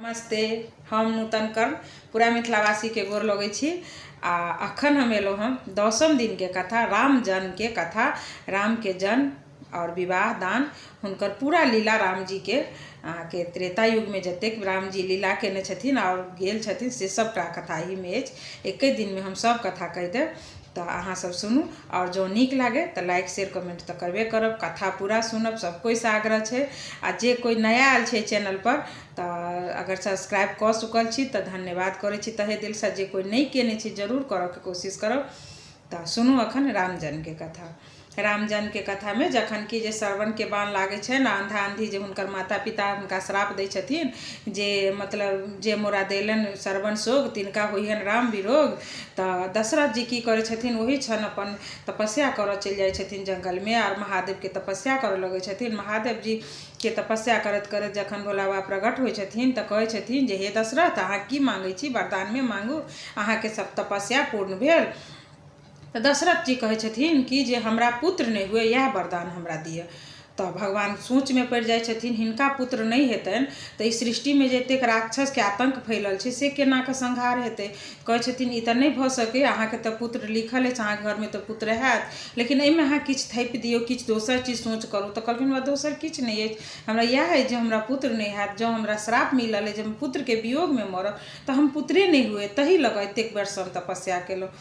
नमस्ते। हम नूतन कर्ण पूरा मिथिलावासीके गोर लगै छी। आ अखन हम एलहुँ हँ 10म दिनके कथा, राम जन्मके कथा, रामके जन्म आओर विवाह दान, हुनकर पूरा लीला, रामजीके अहाँके त्रेता युगमे जतेक रामजी लीला कयने छथिन आओर गेल छथिन, से सभटा कथा एहिमे अछि। एके दिनमे हम सभ कथा कहि देब, तऽ अहाँसभ सुनू आओर जँ नीक लागय तऽ लाइक, शेयर, कमेंट तऽ करबे करब। कथा पूरा सुनब सभ कोइसँ आग्रह छै। आ जे कोइ नया आयल छै चैनलपर, तऽ अगर सब्सक्राइब कऽ चुकल छी तऽ धन्यवाद करै छी तहे दिलसँ। जे कोइ नहि कयने छी, जरूर करऽके कोशिश करब। तऽ सुनू अखन राम जन्मके कथा। राम जन्मके कथामे जखन कि जे श्रवणके बाण लागै छनि आ अन्धा अन्धी जे हुनकर माता पिता हुनका श्राप दै छथिन जे मतलब जे मोरा देलनि श्रवण सोग, तिनका होइहन राम विरोग। तऽ दशरथ जी की करै छथिन? ओही क्षण अपन तपस्या करऽ चलि जाइ छथिन जङ्गलमे आर महादेवके तपस्या करऽ लगै छथिन। महादेव जीके तपस्या करैत करैत जखन भोला बाबा प्रकट होइ छथिन तऽ कहै छथिन जे हे दशरथ, अहाँ की माँगै छी? वरदानमे माँगू, अहाँके सब तपस्या पूर्ण भेल। तऽ दशरथ जी कहै छथिन कि जे हमरा पुत्र नहि हुए, इएह वरदान हमरा दिअ। तऽ भगवान सोचमे पड़ि जाइ छथिन, हिनका पुत्र नहि हेतनि तऽ ई सृष्टिमे जे एतेक राक्षसके आतङ्क फैलल छै, से केना कऽ संहार हेतै? कहै छथिन, ई तऽ नहि भऽ सकैए, अहाँके तऽ पुत्र लिखल अछि, अहाँके घरमे तऽ पुत्र हैत, लेकिन एहिमे अहाँ किछु थपि दियौ, किछु दोसर चीज सोच करू। तऽ कहलखिन, हमरा दोसर किछु नहि अछि, हमरा इएह अछि जे हमरा पुत्र नहि हैत। जँ हमरा श्राप मिलल अछि जे हम पुत्रके वियोगमे मरब, तऽ हम पुत्रे नहि हुए, ताहि लऽ कऽ एतेक वर्ष हम तपस्या केलहुँ।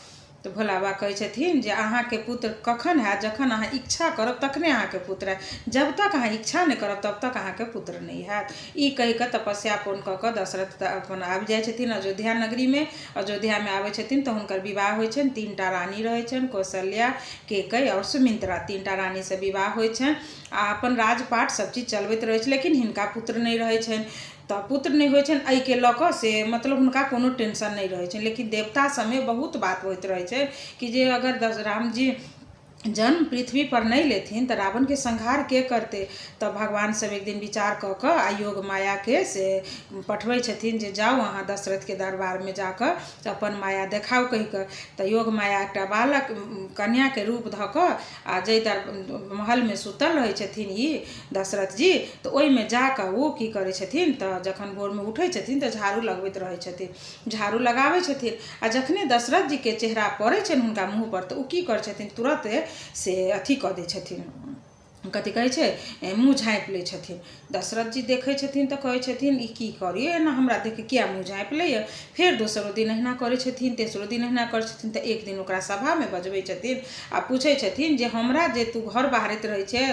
तऽ भोला बाबा कहै छथिन जे अहाँके पुत्र कखन हैत? जखन अहाँ इच्छा करब तखने अहाँके पुत्र हैत। जब तक अहाँ इच्छा नहि करब तब तक अहाँके पुत्र नहि हैत। ई कहि कऽ तपस्या पूर्ण कऽ कऽ दशरथ अपन आबि जाइ छथिन अयोध्या नगरीमे। अयोध्यामे आबै छथिन तऽ हुनकर विवाह होइ छनि। तीनटा रानी रहै छनि, कौशल्या, केकई आओर सुमित्रा। तीनटा रानीसँ विवाह होइ छनि आ अपन राजपाट सभचीज चलबैत रहै छै, लेकिन हिनका पुत्र नहि रहै छनि। तऽ पुत्र नहि होइ छनि, एहिके लऽ कऽ से मतलब हुनका कोनो टेंशन नहि रहै छनि। लेकिन देवता सभमे बहुत बात होइत रहै छै कि जे अगर रामजी जन्म पृथ्वीपर नहि लेथिन तऽ रावणके संहार के करतै? तऽ भगवान सभ एक दिन विचार कऽ कऽ आ योग मायाके से पठबै छथिन जे जाउ अहाँ दशरथके दरबारमे जा कऽ अपन माया देखाउ कहि कऽ। तऽ योग माया एकटा बालक कन्याके रूप धऽ कऽ आ जाहि दर महलमे सुतल रहै छथिन ई दशरथ जी, तऽ ओहिमे जा कऽ ओ की करै छथिन? तऽ जखन भोरमे उठै छथिन तऽ झाड़ू लगबैत रहै छथिन। झाड़ू लगाबै छथिन आ जखने दशरथ जीके चेहरा पड़ै छनि हुनका मुँहपर, तऽ ओ की करै छथिन? तुरन्त से अथी कऽ दै छथिन, कथी कहै छै, मुँह झाँपि लै छथिन। दशरथ जी देखै छथिन तऽ कहै छथिन, ई की करैए एना? हमरा देख कऽ किया मुँह झाँपि लैए? फेर दोसरो दिन अहिना करै छथिन, तेसरो दिन अहिना करै छथिन। तऽ एक दिन ओकरा सभामे बजबै छथिन आ पूछै छथिन जे हमरा जे तू घर बाहरैत रहै छै,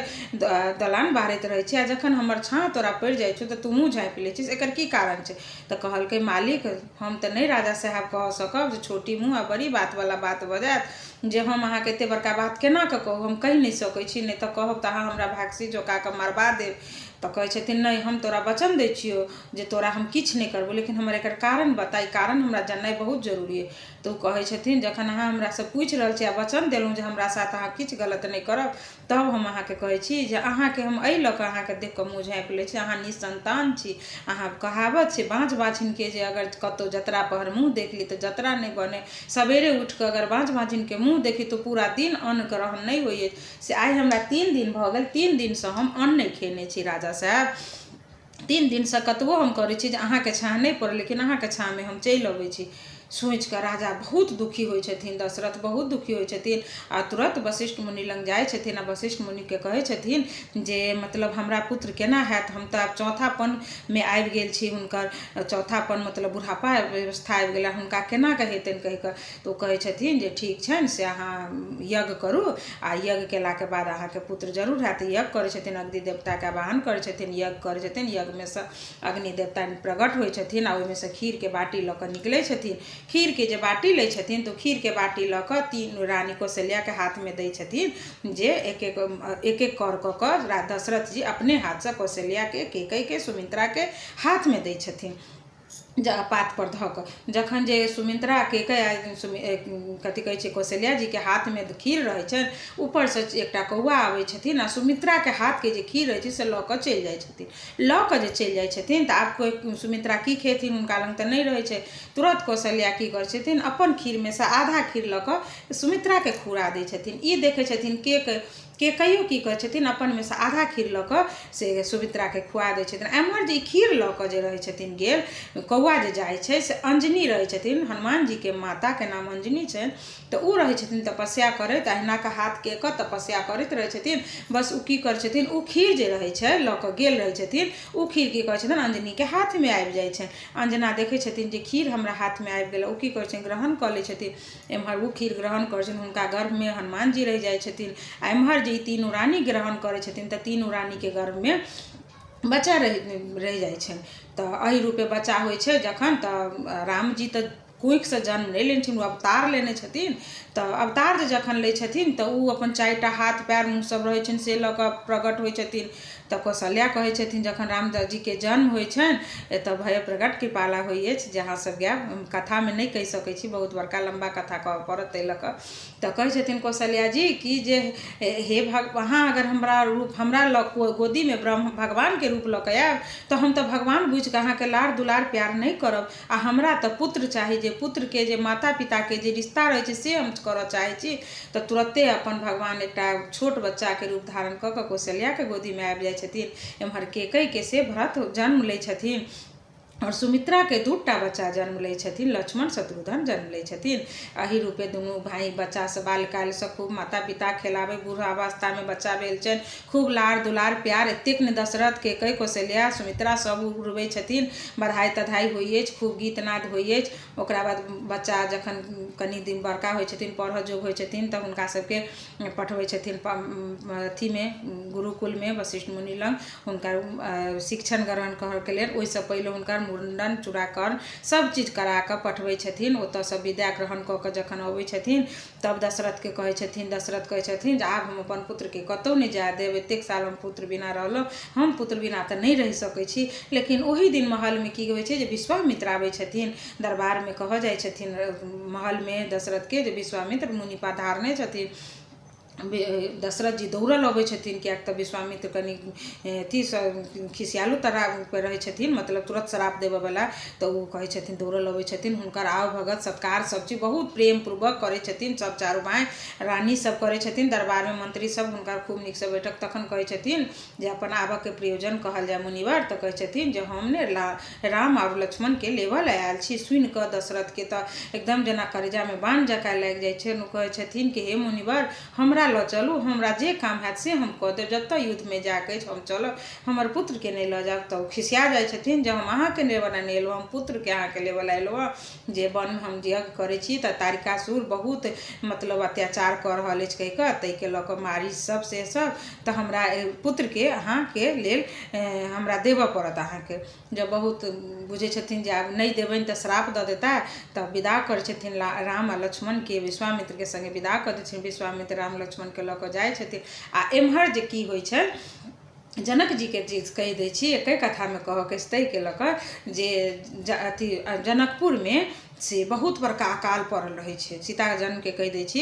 दलान बाहरैत रहै छै, आ जखन हमर छाँह तोरा पड़ि जाइ छौ तऽ तू मुँह झाँपि लै छिस, एकर की कारण छै? तऽ कहलकै, मालिक, हम तऽ नहि राजा साहेब कह सकब जे छोटी मुँह आ बड़ी बातवला बात भऽ जायत जे हम अहाँके एतेक बड़का बात केना कऽ कहू? हम कहि नहि सकै छी, नहि तऽ कहब तऽ अहाँ हमरा भागसी झोका कऽ मरबा देब। तऽ कहै छथिन, नहि, हम तोरा वचन दै छियौ जे तोरा हम किछु नहि करबौ, लेकिन हमर एकर कारण बता, ई कारण हमरा जाननाइ बहुत जरूरी अइ। तऽ ओ कहै छथिन, जखन अहाँ हमरासँ पूछि रहल छी आ वचन देलहुँ जे हमरा साथ अहाँ किछु गलत नहि करब, तब हम अहाँके कहै छी जे अहाँके हम एहि लऽ कऽ अहाँके देख कऽ मुँह झाँपि लै छी, अहाँ निसन्तान छी। अहाँ कहावत छै बाँझ बाझिनके जे अगर कतहु जतरा पहर मुँह देख ली तऽ जतरा नहि बने, सवेरे उठि कऽ अगर बाँझ बाझिनके मुँह देखी तऽ पूरा दिन अन्न ग्रहण नहि होइ अछि। से आइ हमरा 3 दिन भऽ गेल, 3 दिनसँ हम अन्न नहि खेने छी राजा साहेब। 3 दिनसँ कतबो हम करै छी जे अहाँके छाँह नहि पड़ल, लेकिन अहाँके छाँहमे हम चलि अबै छी। सोचि कऽ राजा बहुत दुखी होइ छथिन, दशरथ बहुत दुखी होइ छथिन आ तुरन्त वशिष्ठ मुनि लग जाइ छथिन आ वशिष्ठ मुनिके कहै छथिन जे मतलब हमरा पुत्र केना हैत? हम तऽ आब चौथापनमे आबि गेल छी। हुनकर चौथापन मतलब बुढ़ापा अवस्था आबि गेला, हुनका केना कऽ हेतनि कहि कऽ। तऽ ओ कहै छथिन जे ठीक छनि, से अहाँ यज्ञ करू आ यज्ञ केलाके बाद अहाँके पुत्र जरूर हैत। यज्ञ करै छथिन, अग्नि देवताके आवाहन करै छथिन, यज्ञ करै छथिन। यज्ञमे सँ अग्नि देवता प्रकट होइ छथिन आ ओहिमे सँ खीरके बाटी लऽ कऽ निकलै छथिन। खीरके जे बाटी लै छथिन तऽ ओ खीरके बाटी लऽ कऽ तीन रानी कौशल्याके हाथमे दै छथिन जे एक एक एक एक कौर कऽ कऽ दशरथ जी अपने हाथसँ कौशल्याके, केकइके, सुमित्राके हाथमे दै छथिन पातपर धऽ कऽ। जखन जे सुमित्रा, केकइ, कथी कहै छै, कौशल्या जीके हाथमे खीर रहै छनि, ऊपरसँ एकटा कौआ आबै छथिन आ सुमित्राके हाथके जे खीर रहै छै से लऽ कऽ चलि जाइ छथिन। लऽ कऽ जे चलि जाइ छथिन तऽ आब कोइ सुमित्रा की खेथिन? हुनका लग तऽ नहि रहै छै। तुरन्त कौशल्या की करै छथिन? अपन खीरमे सँ आधा खीर लऽ कऽ सुमित्राके खुआ दै छथिन। ई देखै छथिन केकइ। केकैयो की करै छथिन, अपनमे सँ आधा खीर लऽ कऽ से सुमित्राके खुआ दै छथिन। एम्हर जे ई खीर लऽ कऽ जे रहै छथिन गेल, कौआ जे जाइ छै से अंजनी रहै छथिन, हनुमान जीके माताके नाम अंजनी छनि। तऽ ओ रहै छथिन तपस्या करैत, अहिना कऽ हाथके कऽ तपस्या करैत रहै छथिन। बस ओ की करै छथिन, ओ खीर जे रहै छै लऽ कऽ गेल रहै छथिन, ओ खीर की करै छथिन, अंजनीके हाथमे आबि जाइ छनि। अंजना देखै छथिन जे खीर हमरा हाथमे आबि गेल। ओ की करै छथिन, ग्रहण कऽ लै छथिन। एम्हर ओ खीर ग्रहण करै छथिन, हुनका गर्भमे हनुमान जी रहि जाइ छथिन। आ एम्हर जे ई तीनू रानी ग्रहण करै छथिन तऽ तीनू रानीके गर्भमे बच्चा रहि रहि जाइ छनि। तऽ एहि रूपे बच्चा होइ छै जखन तऽ रामजी तऽ कोखिसँ जन्म नहि लेने छथिन, ओ अवतार लेने छथिन। तऽ अवतार जे जखन लै छथिन तऽ ओ अपन 4टा हाथ पैर मुँह सब रहै छनि से लऽ कऽ प्रकट होइ छथिन। तऽ कौशल्या कहै छथिन जखन रामजीके जन्म होइ छनि, एतऽ भय प्रकट कृपाला होइ अछि, जे अहाँ सब गायब कथामे नहि कहि सकै छी, बहुत बड़का लम्बा कथा कहऽ पड़त ताहि लऽ कऽ। तऽ कहै छथिन कौशल्या जी कि जे हे भग अहाँ अगर हमरा रूप हमरा लऽ गोदीमे ब्रह्म भगवानके रूप लऽ कऽ आयब तऽ हम तऽ भगवान बुझिकऽ अहाँके लाड़ दुलार प्यार नहि करब। आ हमरा तऽ पुत्र चाही, जे पुत्रके जे माता पिताके जे रिश्ता रहै छै से हम करऽ चाहै छी। तऽ तुरत्ते अपन भगवान एकटा छोट बच्चाके रूप धारण कऽ कऽ कौशल्याके गोदीमे आबि जाइ छथिन। एम्हर केकैके से भरत जन्म लै छथिन आओर सुमित्राके 2टा बच्चा जन्म लै छथिन, लक्ष्मण शत्रुघ्न जन्म लै छथिन। एहि रूपे दुनू भाइ बच्चासँ बाल्यकालसँ खूब माता पिता खेलाबै, बूढ़ अवस्थामे बच्चा भेल छनि, खूब लाड़ दुलार प्यार एतेक ने दशरथ केकई कौशल्या सुमित्रा सब उड़बै छथिन। बधाइ तधाइ होइ अछि, खूब गीत नाद होइ अछि। ओकरा बाद बच्चा जखन कनि दिन बड़का होइ छथिन, पढ़ऽ जोग होइ छथिन, तऽ हुनका सबके पठबै छथिन अथीमे गुरुकुलमे वशिष्ठ मुनि लग हुनकर शिक्षण ग्रहण करऽके लेल। ओहिसँ पहिले हुनकर मुण्डन चूड़ाकर्म सब चीज कराकऽ पठबै छथिन। ओतऽसँ विद्या ग्रहण कऽ कऽ जखन अबै छथिन तब दशरथके कहै छथिन, दशरथ कहै छथिन जे आब हम अपन पुत्रके कतहु नहि जाय देब, एतेक साल हम पुत्र बिना रहलहुँ, हम पुत्र बिना तऽ नहि रहि सकै छी। लेकिन ओही दिन महलमे की होइ छै जे विश्वामित्र आबै छथिन, दरबारमे कहऽ जाइ छथिन महलमे दशरथके जे विश्वामित्र मुनि पधारने छथिन। दशरथ जी दौड़ल अबै छथिन, किएक तऽ विश्वामित्र कनि अथीसँ खिसियालो तरहके रहै छथिन, मतलब तुरत श्राप देबऽवला। तऽ ओ कहै छथिन, दौड़ल अबै छथिन, हुनकर आव भगत सत्कार सब चीज बहुत प्रेमपूर्वक करै छथिन। सब चारू भाय रानी सब करै छथिन, दरबारमे मंत्री सब हुनकर खूब नीकसँ बैठक। तखन कहै छथिन जे अपन आबऽके प्रयोजन कहल जाय मुनिवर। तऽ कहै छथिन जे हम ने राम आओर लक्ष्मणके लेबऽ लए आयल छी। सुनि कऽ दशरथके तऽ एकदम जेना करेजामे बाण जकाँ लागि जाइ छै। ओ कहै छथिन कि हे मुनिवर, हमरा लऽ चलू, हमरा जे काम हैत से हम कऽ देब, जतऽ युद्धमे जाइके अछि हम चलब, हमर पुत्रके नहि लऽ जायब। तऽ ओ खिसिया जाइ छथिन जे हम अहाँके लेबऽ लए नहि एलहुँ, हम पुत्रके अहाँके लेबऽ लए एलहुँ हँ, जे वनमे हम यज्ञ करै छी तऽ तारिकासुर बहुत मतलब अत्याचार कऽ रहल अछि कहि कऽ, ताहिके लऽ कऽ मारीच सब से सब, तऽ हमरा पुत्रके अहाँके लेल हमरा देबऽ पड़त अहाँके। जब बहुत बुझै छथिन जे आब नहि देबनि तऽ श्राप दऽ देता, तऽ विदा करै छथिन राम आ लक्ष्मणके विश्वामित्रके सङ्गे विदा कऽ दै छथिन। विश्वामित्र राम लक्ष्मणके लऽ कऽ जाइ छथिन। आ एम्हर जे की होइ छै, जनक जीके चीज कहि दै छी, एके कथामे कहऽके अछि, ताहिके लऽ कऽ जे अथी जनकपुरमे से बहुत बड़का अकाल पड़ल रहै छै। सीताके जन्मके कहि दै छी,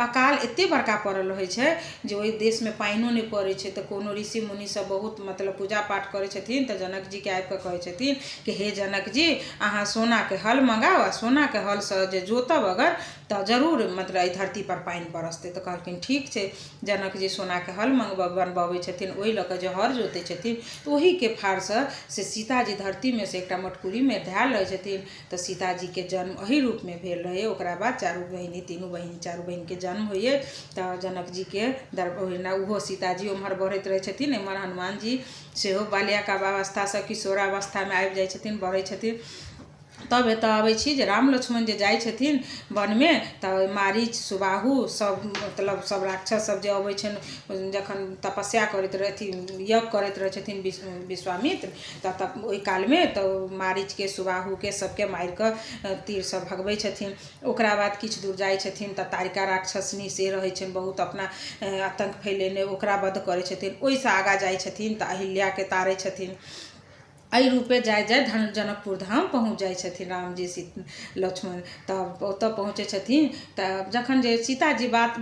अकाल एतेक बड़का पड़ल रहै छै जे ओहि देशमे पानिओ नहि पड़ै छै। तऽ कोनो ऋषि मुनि सब बहुत मतलब पूजा पाठ करै छथिन, तऽ जनक जीके आबिकऽ कहै छथिन कि हे जनक जी, अहाँ सोनाके हल मङ्गाउ आ सोनाके हलसँ जे जोतब अगर तऽ जरूर मतलब एहि धरतीपर पानि बरसतै। तऽ कहलखिन ठीक छै। जनक जी सोनाके हल मङ्गब बनबबै छथिन, ओहि लऽ कऽ जे हर जोतै छथिन तऽ ओहीके फारसँ से सीताजी धरतीमे से एकटा मटकुरीमे धयल रहै छथिन। तऽ सीताजीके जन्म एही रूपमे भेल रहै। ओकरा बाद चारू बहिनी, तीनू बहिनी, चारू बहिनके जन्म होइए। तऽ जनक जीके दर ओहिना ओहो सीताजी ओम्हर बढ़ैत रहै छथिन, एम्हर हनुमान जी सेहो बाल्याके अवस्थासँ किशोरावस्थामे आबि जाइ छथिन, बढ़ै छथिन। तब एतऽ अबै छी जे राम लक्ष्मण जे जाइ छथिन वनमे तऽ मारीच सुबाहु सब मतलब सब राक्षस सब जे अबै छनि, जखन तपस्या करैत रहै अथी यज्ञ करैत रहै छथिन विश्वामित्र, तऽ तब ओहि कालमे तऽ मारीचके सुबाहुके सबके मारिकऽ तीरसँ भगबै छथिन। ओकरा बाद किछु दूर जाइ छथिन तऽ तारिका राक्षसनी से रहै छनि बहुत अपना आतङ्क फैलेने, ओकरा वध करै छथिन। ओहिसँ आगाँ जाइ छथिन तऽ अहिल्याके तारै छथिन। एहि रूपे जाइत जाइत धन जनकपुर धाम पहुँच जाइ छथिन रामजी लक्ष्मण। तब ओतऽ पहुँचै छथिन तऽ जखन जे सीताजी बात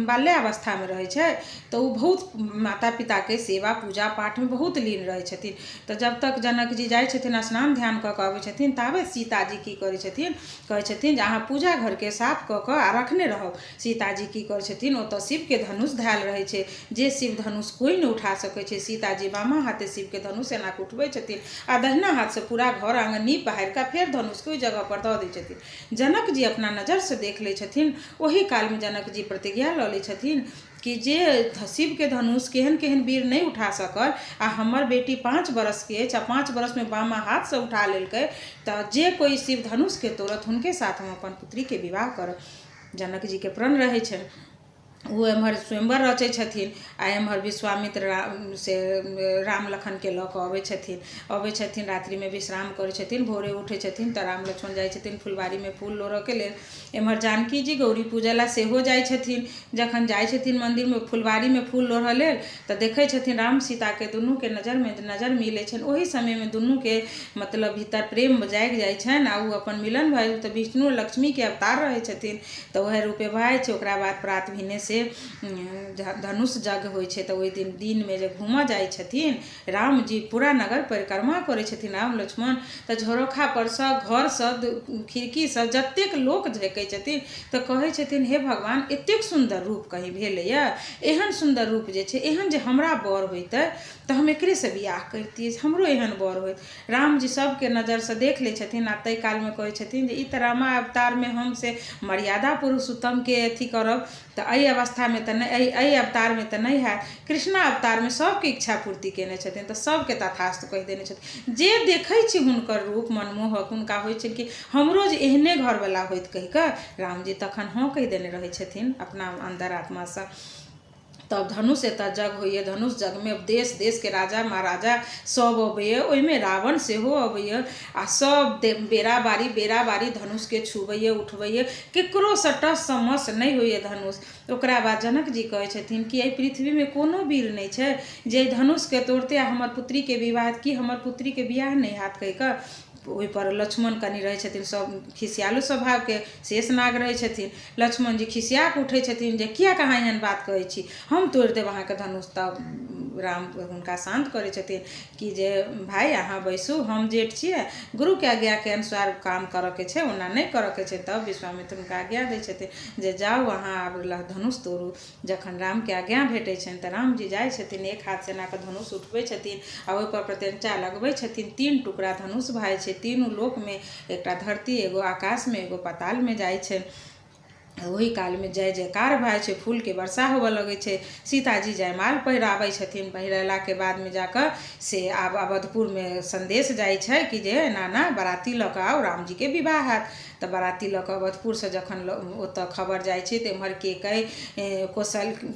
बाल्यावस्थामे रहै छै तऽ ओ बहुत माता पिताके सेवा पूजा पाठमे बहुत लीन रहै छथिन। तऽ जब तक जनकजी जाइ छथिन, स्नान ध्यान कऽ कऽ अबै छथिन, ताबे सीताजी की करै छथिन? कहै छथिन जे अहाँ पूजा घरके साफ कऽ कऽ आ रखने रहब। सीताजी की करै छथिन? ओतऽ शिवके धनुष धयल रहै छै, जे शिव धनुष कोइ नहि उठा सकै छै। सीताजी बामा हाथे शिवके धनुष एना कऽ उठबै छथिन आ दहिना हाथसँ पूरा घर आङ्गन नीप बहारि कऽ फेर धनुषके ओहि जगहपर दऽ दै छथिन। जनकजी अपना नजरसँ देख लै छथिन। ओही कालमे जनकजी प्रतिज्ञा लऽ लै छथिन कि जे शिवके धनुष केहन केहन वीर नहि उठा सकल आ हमर बेटी 5 बरसके अछि आ 5 बरसमे बामा हाथसँ उठा लेलकै, तऽ जे कोइ शिव धनुषके तोड़त, हुनके साथ हम अपन पुत्रीके विवाह करब। जनकजीके प्रण रहै छनि। ओ एम्हर स्वयंवर रचै छथिन आ एम्हर विश्वामित्र से राम लखनके लऽ कऽ अबै छथिन। अबै छथिन, रात्रिमे विश्राम करै छथिन। भोरे उठै छथिन तऽ राम लक्ष्मण जाइ छथिन फुलबारीमे फूल लोढ़ऽके लेल। एम्हर जानकी जी गौरी पूजै लए सेहो जाइ छथिन। जखन जाइ छथिन मन्दिरमे फुलबारीमे फूल लोढ़ऽ लेल, तऽ देखै छथिन राम सीताके, दुनूके नजरमे नजर मिलै छनि। ओहि समयमे दुनूके मतलब भीतर प्रेम जागि जाइ छनि आ ओ अपन मिलन भऽ तऽ विष्णु लक्ष्मीके अवतार रहै छथिन, तऽ वएह रूपे भऽ जाइ छै। ओकरा बाद प्रात भेने से धनुष यज्ञ होइ छै। तऽ ओहि दिन दिनमे जे घूमऽ जाइ छथिन रामजी, पूरा नगर परिक्रमा करै छथिन राम लक्ष्मण, तऽ झरोखा परसँ, घरसँ, खिड़कीसँ जतेक लोक झँकै छथिन तऽ कहै छथिन, हे भगवान, एतेक सुन्दर रूप कहीं भेलैए? एहन सुन्दर रूप जे छै, एहन जे हमरा वर होइतै तऽ हम एकरेसँ बियाह करितियै, हमरो एहन वर होइत। रामजी सभके नजरसँ देख लै छथिन आ ताहि कालमे कहै छथिन जे ई तऽ रामा अवतारमे हम से मर्यादा पुरुषोत्तमके अथी करब तऽ एहि अवस्थामे तऽ नहि, एहि अवतारमे तऽ नहि हैत। कृष्णा अवतारमे सभके इच्छा पूर्ति कयने छथिन, तऽ सभके तथास्तु कहि देने छथिन। जे देखै छी हुनकर रूप मनमोहक, हुनका होइ छनि कि हमरो जे एहने घरवला होइत कहि कऽ रामजी तखन हँ कहि देने रहै छथिन अपना अन्दर आत्मासँ। तब धनुष एतऽ जग होइए। धनुष जगमे देश देशके राजा महाराजा सभ अबैए, ओहिमे रावण सेहो अबैए आ सभ बेरा बारी बेरा बारी धनुषके छुबैए, उठबैए, ककरोसँ टससँ मस नहि होइए धनुष। ओकरा बाद जनकजी कहै छथिन कि एहि पृथ्वीमे कोनो वीर नहि छै जे एहि धनुषके तोड़तै आ हमर पुत्रीके विवाह, कि हमर पुत्रीके बियाह नहि हैत कहि कऽ। ओहिपर लक्ष्मण कनि रहै छथिन सभ खिसियालु स्वभावके, शेषनाग रहै छथिन। लक्ष्मण जी खिसिया कऽ उठै छथिन जे किएक अहाँ एहन बात कहै छी, हम तोड़ि देब अहाँके धनुष। तब राम हुनका शान्त करै छथिन कि जे भाय, अहाँ बैसू, हम जेठ छियै, गुरुके आज्ञाके अनुसार काम करऽके छै, ओना नहि करऽके छै। तब विश्वामित्र हुनका आज्ञा दै छथिन जे जाउ अहाँ, आब धनुष तोड़ू। जखन रामके आज्ञा भेटै छनि तऽ रामजी जाइ छथिन, एक हाथसँ एना कऽ धनुष उठबै छथिन आ ओहिपर प्रत्यञ्चा लगबै छथिन। तीन टुकड़ा धनुष भऽ जाइ छै। तीनू लोकमे, एकटा धरती, एगो आकाशमे, एगो पातालमे जाइ छै। ओहि कालमे जय जयकार भऽ जाइ छै, फूलके वर्षा होबऽ लगै छै। सीताजी जयमाल पहिराबै छथिन। पहिरेलाके बादमे जाकऽ से आब अवधपुरमे सन्देश जाइ छै कि जे एना एना बराती लऽ कऽ आउ, रामजीके विवाह हैत। तऽ बराती लऽ कऽ अवधपुरसँ जखन ओतऽ खबर जाइ छै तऽ एम्हर केकई,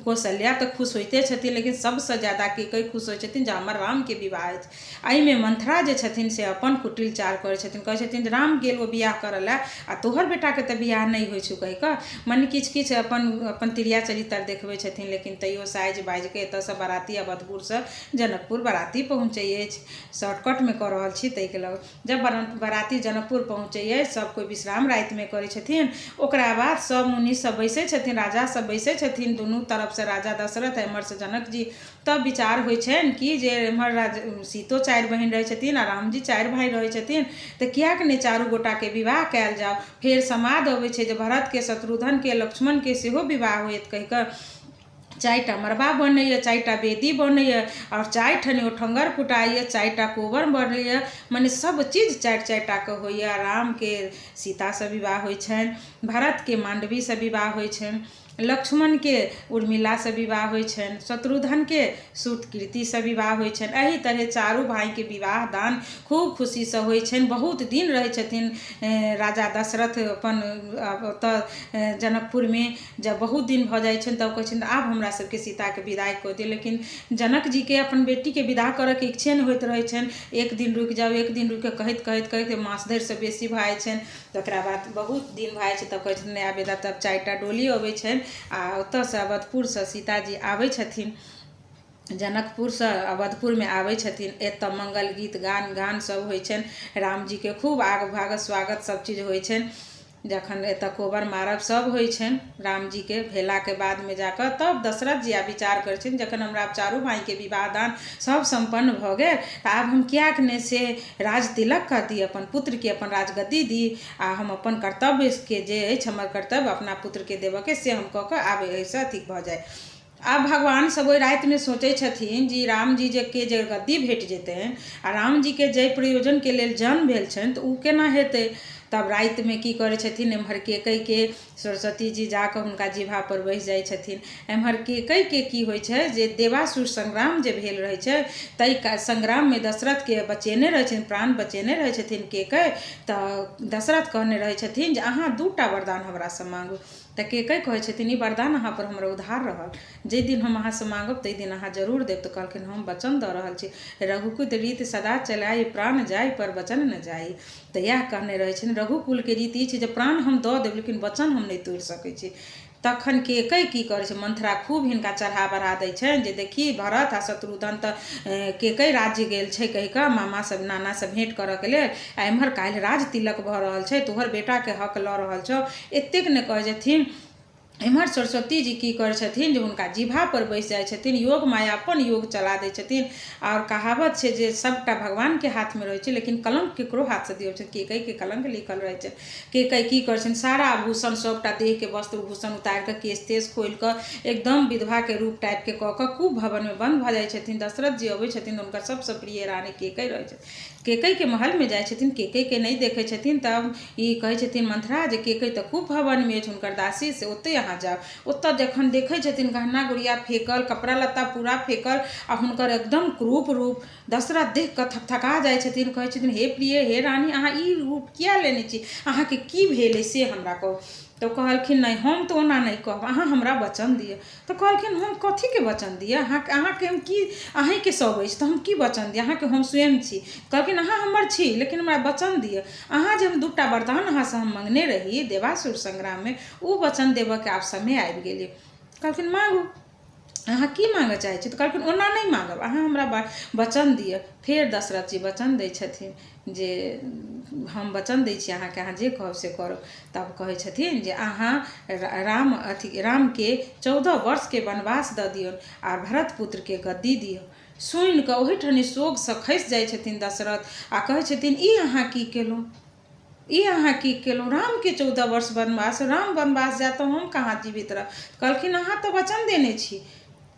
कौशल्या तऽ खुश होइते छथिन, लेकिन सबसँ ज्यादा केकई खुश होइ छथिन जे हमर रामके विवाह अछि। एहिमे मंथरा जे छथिन से अपन कुटिल चाल करै छथिन। कहै छथिन जे राम गेल ओ बियाह करऽ लए आ तोहर बेटाके तऽ बियाह नहि होइ छौ कहि कऽ मने किछु किछु अपन अपन तिरिया चरित्र देखबै छथिन। लेकिन तैयो साजि बाजि कऽ एतऽसँ बराती अवधपुरसँ जनकपुर बराती पहुँचै अछि। शॉर्टकटमे कऽ रहल छी ताहिके लऽ। जब बराती जनकपुर पहुँचै अछि, सब कोइ विश्राम रातिमे करै छथिन। ओकरा बाद सब मुनि सब बैसै छथिन, राजा सब बैसै छथिन, दुनू तरफसँ राजा दशरथ, एम्हरसँ जनक जी। तब विचार होइ छनि कि जे एम्हर सीतो चारि बहिन रहै छथिन आ रामजी चारि भाय रहै छथिन, तऽ किएक नहि चारू गोटाके विवाह कयल जाउ? फेर समाद अबै छै जे भरतके, शत्रुघ्नके, लक्ष्मणके सेहो विवाह होयत कहि कऽ। चारिटा मड़बा बनैए, चारिटा वेदी बनैए आओर चारि ठनी ओठङ्गर कुटाइए, चारिटा कोबर बनैए, मने सभ चीज चारि चारिटाके होइए। रामके सीतासँ विवाह होइ छनि, भरतके माण्डवीसँ विवाह होइ छनि, लक्ष्मणके उर्मिलासँ विवाह होइ छनि, शत्रुघ्नके श्रुतकीर्तिसँ विवाह होइ छनि। एहि तरहे चारू भाइके विवाह दान खूब खुशीसँ होइ छनि। बहुत दिन रहै छथिन राजा दशरथ अपन ओतऽ जनकपुरमे। जब बहुत दिन भऽ जाइ छनि तब कहै छथिन, आब हमरा सबके सीताके विदाइ कऽ दिअ। लेकिन जनक जीके अपन बेटीके विदा करऽके इच्छे नहि होइत रहै छनि। एक दिन रुकि जाउ, एक दिन रुकि, कहैत कहैत कहैत मास धरिसँ बेसी भऽ जाइ छनि। तकरा बाद बहुत दिन भऽ जाइ छै, तब कहै छथिन नहि आब विदा। तब चारिटा डोली अबै छनि आ ओतऽसँ अवधपुरसँ सीताजी आबै छथिन। जनकपुरसँ अवधपुरमे आबै छथिन। एतऽ मङ्गल गीत गान गान सब होइ छनि, रामजीके खूब आग भागत स्वागत सब चीज होइ छनि। जखन एतऽ कोबर मारब सब होइ छनि रामजीके भेलाके बादमे जाकऽ, तब दशरथ जी आब विचार करै छथिन, जखन हमरा आब चारू भाइके विवाह दान सब सम्पन्न भऽ गेल तऽ आब हम किएक नहि से राज तिलक कऽ दी, अपन पुत्रके अपन राजगद्दी दी आ हम अपन कर्तव्यके जे अछि हमर कर्तव्य अपना पुत्रके देबऽके से हम कऽ कऽ आब एहिसँ अथी भऽ जाइ। आब भगवान सब ओहि रातिमे सोचै छथिन जे रामजी जे के जे गद्दी भेट जेतनि आ रामजीके जाहि प्रयोजनके लेल जन्म भेल छनि तऽ ओ केना हेतै। तब रातिमे की करै छथिन, एम्हर केकैके सरस्वती जी जाकऽ हुनका जिह्वापर बसि जाइ छथिन। एम्हर केकैके की होइ छै जे देवासुर संग्राम जे भेल रहै छै ताहि संग्राममे दशरथके बचेने रहै छथिन, प्राण बचेने रहै छथिन केकै। तऽ दशरथ कहने रहै छथिन जे अहाँ 2टा वरदान हमरासँ माँगू। तऽ केकै कहै छथिन ई वरदान अहाँ पर हमरा उधार रहल, जाहि दिन हम अहाँसँ माँगब ताहि दिन अहाँ जरूर देब। तऽ कहलखिन हम वचन दऽ रहल छी, रघुकुल रीत सदा चलाइ प्राण जाय पर वचन न जाई। तऽ इएह कहने रहै छथिन, रघुकुलके रीत ई छै जे प्राण हम दऽ देब लेकिन वचन हम नहि तोड़ि सकै छी। तखन केकै की करै छै, मंथरा खूब हिनका चढ़ा बढ़ा दै छनि जे देखी भरत आ शत्रुघ्न तऽ केकै राज्य गेल छै कहि कऽ मामा सब नाना सब भेँट करऽके लेल, आ एम्हर काल्हि राज तिलक भऽ रहल छै, तोहर बेटाके हक लऽ रहल छौ, एतेक ने कहै छथिन। एम्हर सरस्वती जी की करै छथिन जे हुनका जिह्वापर बैसि जाइ छथिन, योग माया अपन योग चला दै छथिन। आओर कहावत छै जे सभटा भगवानके हाथमे रहै छै लेकिन कलङ्क ककरो हाथसँ दिअ छै, केकैके कलङ्क लिखल रहै छै। केकै की करै छथिन, सारा आभूषण सभटा देहके वस्त्र भूषण उतारि कऽ केश तेश खोलि कऽ एकदम विधवाके रूप टाइपके कऽ कऽ खूब भवनमे बन्द भऽ जाइ छथिन। दशरथ जी अबै छथिन, हुनकर सभसँ प्रिय रानी केकै रहै छथिन। केकैके महलमे जाइ छथिन, केकैके नहि देखै छथिन। तब ई कहै छथिन मंथरा जे केकै तऽ खूब भवनमे अछि हुनकर दासी से ओतहि अहाँ जाउ। ओतऽ जखन देखै छथिन गहना गुड़िया फेकल, कपड़ा लत्ता पूरा फेकल आ हुनकर एकदम क्रूप रूप, दशरथ देख कऽ थकथका जाइ छथिन। कहै छथिन हे प्रिय, हे रानी, अहाँ ई रूप किया लेने छी, अहाँके की भेल से हमरा कहू। तऽ कहलखिन नहि हम तऽ ओना नहि कहब, अहाँ हमरा वचन दिअ। तऽ कहलखिन हम कथीके वचन दिअ, अहाँके हम की, अहीँके सब अछि तऽ हम की वचन दिअ, अहाँके हम स्वयं छी। कहलखिन अहाँ हमर छी लेकिन हमरा वचन दिअ, अहाँ जे हम 2टा वरदान अहाँसँ हम मङ्गने रही देवासुर संग्राममे, ओ वचन देबऽके आब समय आबि गेलै। कहलखिन माँगू, अहाँ की माँगऽ चाहै छी। तऽ कहलखिन ओना नहि माँगब, अहाँ हमरा वचन दिअ। फेर दशरथ जी वचन दै छथिन जे हम वचन दै छी अहाँके, अहाँ जे कहब से करब। तब कहै छथिन जे अहाँ राम अथी रामके 14 वर्षके वनवास दऽ दियौन आ भरत पुत्रके गद्दी दियौ। सुनि कऽ ओहिठाम शोकसँ खसि जाइ छथिन दशरथ आ कहै छथिन ई अहाँ की केलहुँ, ई अहाँ की केलहुँ, रामके 14 वर्ष वनवास, राम वनवास जायत तऽ हम कहाँ जीवित रहब। कहलखिन अहाँ तऽ वचन देने छी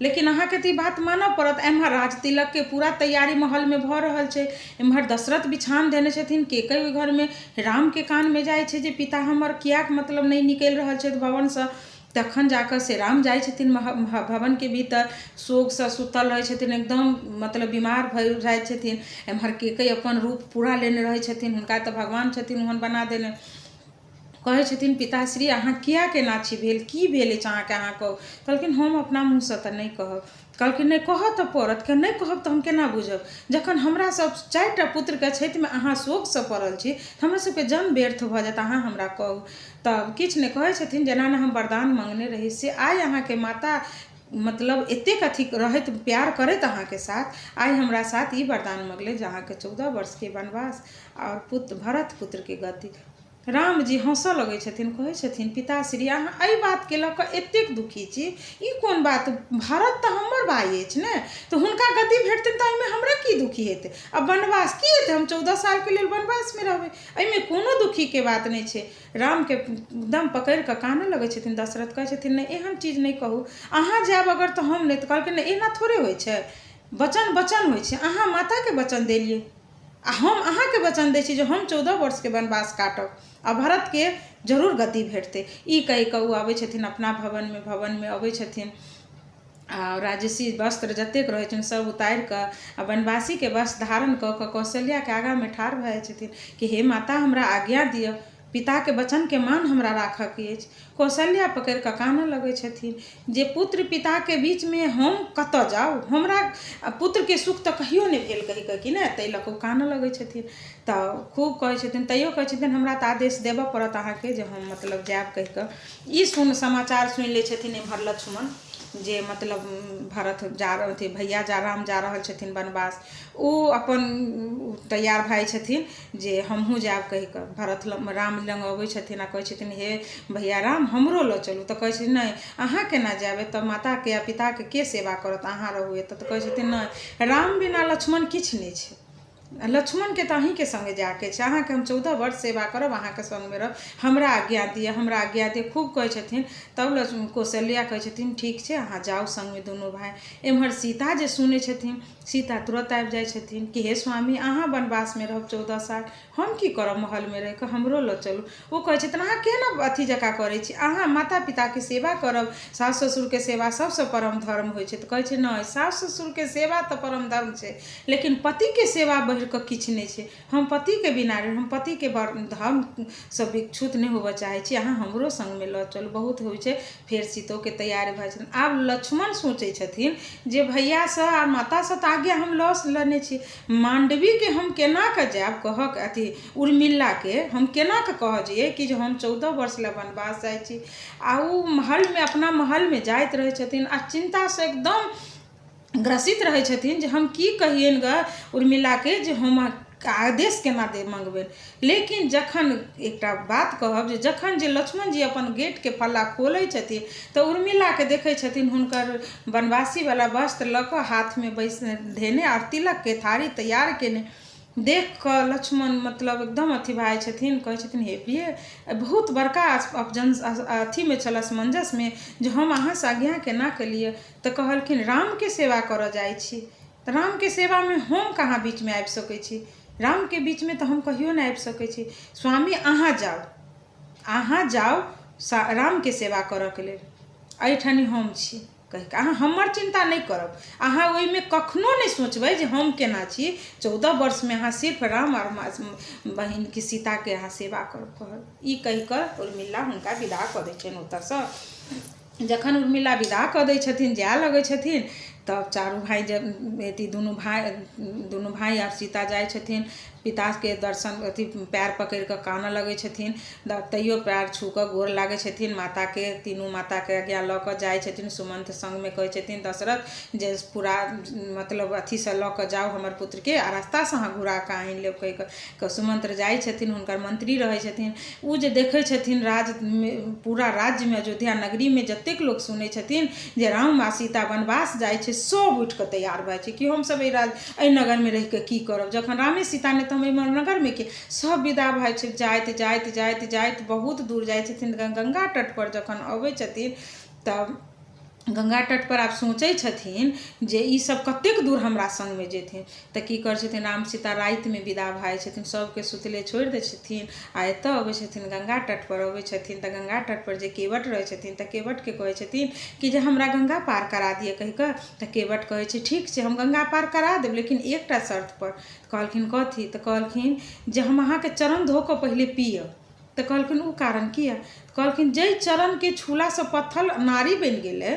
लेकिन अहाँके तऽ ई बात मानऽ पड़त। एम्हर राज तिलकके पूरा तैयारी महलमे भऽ रहल छै, एम्हर दशरथ बिछान देने छथिन केकै ओहि घरमे, रामके कानमे जाइ छै जे पिता हमर किएक मतलब नहि निकलि रहल छथि भवनसँ। तखन जाकऽ से राम जाइ छथिन भवनके भीतर, शोकसँ सुतल रहै छथिन, एकदम मतलब बीमार भऽ जाइ छथिन। एम्हर केकै अपन रूप पूरा लेने रहै छथिन, हुनका तऽ भगवान छथिन ओहन बना देने। कहै छथिन पिताश्री अहाँ किएक एना छी भेल, की भेल अछि अहाँके, अहाँ कहू। कहलखिन हम अपना मुँहसँ तऽ नहि कहब। कहलखिन नहि कहऽ तऽ पड़त, नहि कहब तऽ हम केना बुझब, जखन हमरा सब 4टा पुत्रके अछैतमे अहाँ शोकसँ पड़ल छी तऽ हमरा सबके जन्म व्यर्थ भऽ जायत, अहाँ हमरा कहू। तब किछु नहि कहै छथिन, जेना ने हम वरदान मङ्गने रही से आइ अहाँके माता मतलब एतेक अथी रहैत प्यार करैत अहाँके साथ आइ हमरा साथ ई वरदान मङ्गलै जे अहाँके 14 वर्षके वनवास आओर पुत्र भरत पुत्रके गति। राम जी हँसऽ लगै छथिन, कहै छथिन पिताश्री अहाँ एहि बातके लऽ कऽ एतेक दुखी छी, ई कोन बात, भरत तऽ हमर भाय अछि ने, तऽ हुनका गद्दी भेटतनि तऽ एहिमे हमरा की दुखी हेतै, आ वनवास की हेतै, हम 14 सालके लेल वनवासमे रहबै, एहिमे कोनो दुखीके बात नहि छै। रामके एकदम पकड़ि कऽ कानऽ लगै छथिन दशरथ, कहै छथिन नहि एहन चीज नहि कहू, अहाँ जायब अगर तऽ हम नहि। तऽ कहलखिन नहि एना थोड़े होइ छै, वचन वचन होइ छै, अहाँ माताके वचन देलियै आ हम अहाँके वचन दै छी जे हम 14 वर्षके वनवास काटब आ भरतके जरूर गद्दी भेटतै। ई कहि कऽ ओ अबै छथिन अपना भवनमे, भवनमे अबै छथिन आ राजसी वस्त्र जतेक रहै छनि सब उतारि कऽ आ वनवासीके वस्त्र धारण कऽ कऽ कौशल्याके आगाँमे ठाढ़ भऽ जाइ छथिन कि हे माता हमरा आज्ञा दिअ, पिताके वचनके मान हमरा राखऽके अछि। कौशल्या पकड़ि कऽ कानऽ लगै छथिन जे पुत्र पिताके बीचमे हम कतऽ जाउ, हमरा पुत्रके सुख तऽ कहियो नहि भेल कहि कऽ कि नहि, ताहि लऽ कऽ ओ कानऽ लगै छथिन। तऽ खूब कहै छथिन, तैयो कहै छथिन हमरा तऽ आदेश देबऽ पड़त अहाँके जे हम मतलब जायब कहि कऽ। ई सुन समाचार सुनि लै छथिन एम्हर लक्ष्मण। जे मतलब भरत जा अथी भैया जा राम जा रहल छथिन वनवास, ओ अपन तैयार भए छथिन जे हमहूँ जायब कहि कऽ। भरत लग राम लग अबै छथिन आ कहै छथिन, हे भैया राम, हमरो लऽ चलू। तऽ कहै छथिन, नहि, अहाँ केना जायब? एतऽ माताके आ पिताके के सेवा करत? अहाँ रहू एतऽ। तऽ कहै छथिन, नहि, राम बिना लक्ष्मण किछु नहि छै, लक्ष्मणके तऽ अहीँके सङ्गे जायके छै। अहाँके हम 14 वर्ष सेवा करब, अहाँके सङ्गमे रहब, हमरा आज्ञा दिअ, हमरा आज्ञा दिअ। खूब कहै छथिन। तब लक्ष्मण कौशल्या कहै छथिन, ठीक छै, अहाँ जाउ सङ्गमे दुनू भाय। एम्हर सीता जे सुनै छथिन, सीता तुरन्त आबि जाइ छथिन कि हे स्वामी, अहाँ वनवासमे रहब 14 साल, हम की करब महलमे रहि कऽ? हमरो लऽ चलू। ओ कहै छथिन, अहाँ केना अथी जकाँ करै छी? अहाँ माता पिताके सेवा करब, सास ससुरके सेवा सभसँ परम धर्म होइ छै। तऽ कहै छै, नहि, सास ससुरके सेवा तऽ परम धर्म छै, लेकिन पतिके सेवा बढ़ि कऽ किछु नहि छै। हम पतिके बिना हम पतिके धर्मसँ विच्छुत नहि होबऽ चाहै छी, अहाँ हमरो सङ्गमे लऽ चलू। बहुत होइ छै। फेर सीतोके तैयार भऽ छथिन। आब लक्ष्मण सोचै छथिन जे भैयासँ आ मातासँ तऽ आज्ञा हम लऽ लेने छी, माण्डवीके हम केना कऽ जायब कहक, अथी उर्मिलाके हम केना कऽ कहऽ जइयै कि जे हम 14 वर्ष लए वनवास जाइ छी? आ ओ महलमे अपना महलमे जाइत रहै छथिन आ चिन्तासँ एकदम ग्रसित रहै छथिन जे हम की कहियनि गऽ उर्मिलाके, जे हम आदेश केना दे मङ्गबनि। लेकिन जखन एकटा बात कहब जे जखन जे लक्ष्मण जी अपन गेटके पल्ला खोलै छथिन तऽ उर्मिलाके देखै छथिन हुनकर वनवासीवला वस्त्र लऽ कऽ हाथमे बैस धेने आओर तिलकके थारी तैयार केने। देख कऽ लक्ष्मण मतलब एकदम अथी भए जाइ छथिन। कहै छथिन, हे प्रिय, बहुत बड़का अपजन अथीमे छल, असमंजसमे, जे हम अहाँसँ आज्ञा केना केलियै? तऽ कहलखिन, रामके सेवा करऽ जाइ छी, तऽ रामके सेवामे हम कहाँ बीचमे आबि सकै छी? रामके बीचमे तऽ हम कहियो नहि आबि सकै छी। स्वामी, अहाँ जाउ, अहाँ जाउ रामके सेवा करऽके लेल, एहिठाम हम छी कहिके अहाँ हमर चिन्ता नहि करब। अहाँ ओहिमे कखनो नहि सोचबै जे हम केना छी। 14 वर्षमे अहाँ सिर्फ राम आओर बहिनके सीताके अहाँ सेवा करब। कहब ई कहि कऽ उर्मिला हुनका विदा कऽ दै छनि ओतऽसँ। जखन उर्मिला विदा कऽ दै छथिन, जाय लगै छथिन, तब चारू भाय जब अथी दुनू भाय आर सीता जाइ छथिन पिताके दर्शन अथी पैर पकड़ि कऽ कानऽ लगै छथिन। तैयो पैर छू कऽ गोर लागै छथिन माताके। तीनू माताके आज्ञा लऽ कऽ जाइ छथिन सुमन्त सङ्गमे। कहै छथिन दशरथ जे पूरा मतलब अथीसँ लऽ कऽ जाउ हमर पुत्रके आ रास्तासँ अहाँ घुरा कऽ आनि लेब कहि कऽ सुमन्त्र जाइ छथिन। हुनकर मंत्री रहै छथिन। ओ जे देखै छथिन, राज्यमे, पूरा राज्यमे, अयोध्या नगरीमे जतेक लोक सुनै छथिन जे राम आ सीता वनवास जाइ छै, सभ उठि कऽ तैयार भऽ जाइ छै कि हमसभ एहि राज एहि नगरमे रहि कऽ की करब? जखन रामे सीता नहि तऽ हम एहि नगरमे के? सभ विदा भऽ जाइ छै। जाइत जाइत जाइत जाइत बहुत दूर जाइ छथिन। गंगा तटपर जखन अबै छथिन तब गंगा तटपर आब सोचै छथिन जे ईसभ कतेक दूर हमरा सङ्गमे जेथिन? तऽ की करै छथिन, राम सीता रातिमे विदा भऽ जाइ छथिन। सभके सुतले छोड़ि दै छथिन आ एतऽ अबै छथिन, गंगा तटपर अबै छथिन। तऽ गंगा तटपर जे केवट रहै छथिन, तऽ केवटके कहै छथिन कि जे हमरा गंगा पार करा दिअ कहि कऽ। तऽ केवट कहै छै, ठीक छै, हम गंगा पार करा देब, लेकिन एकटा शर्तपर। कहलखिन, कथी? तऽ कहलखिन जे हम अहाँके चरण धो कऽ पहिले पियब। तऽ कहलखिन, ओ कारण किया? तऽ कहलखिन, जाहि चरणके छूलासँ पत्थर नारी बनि गेलै,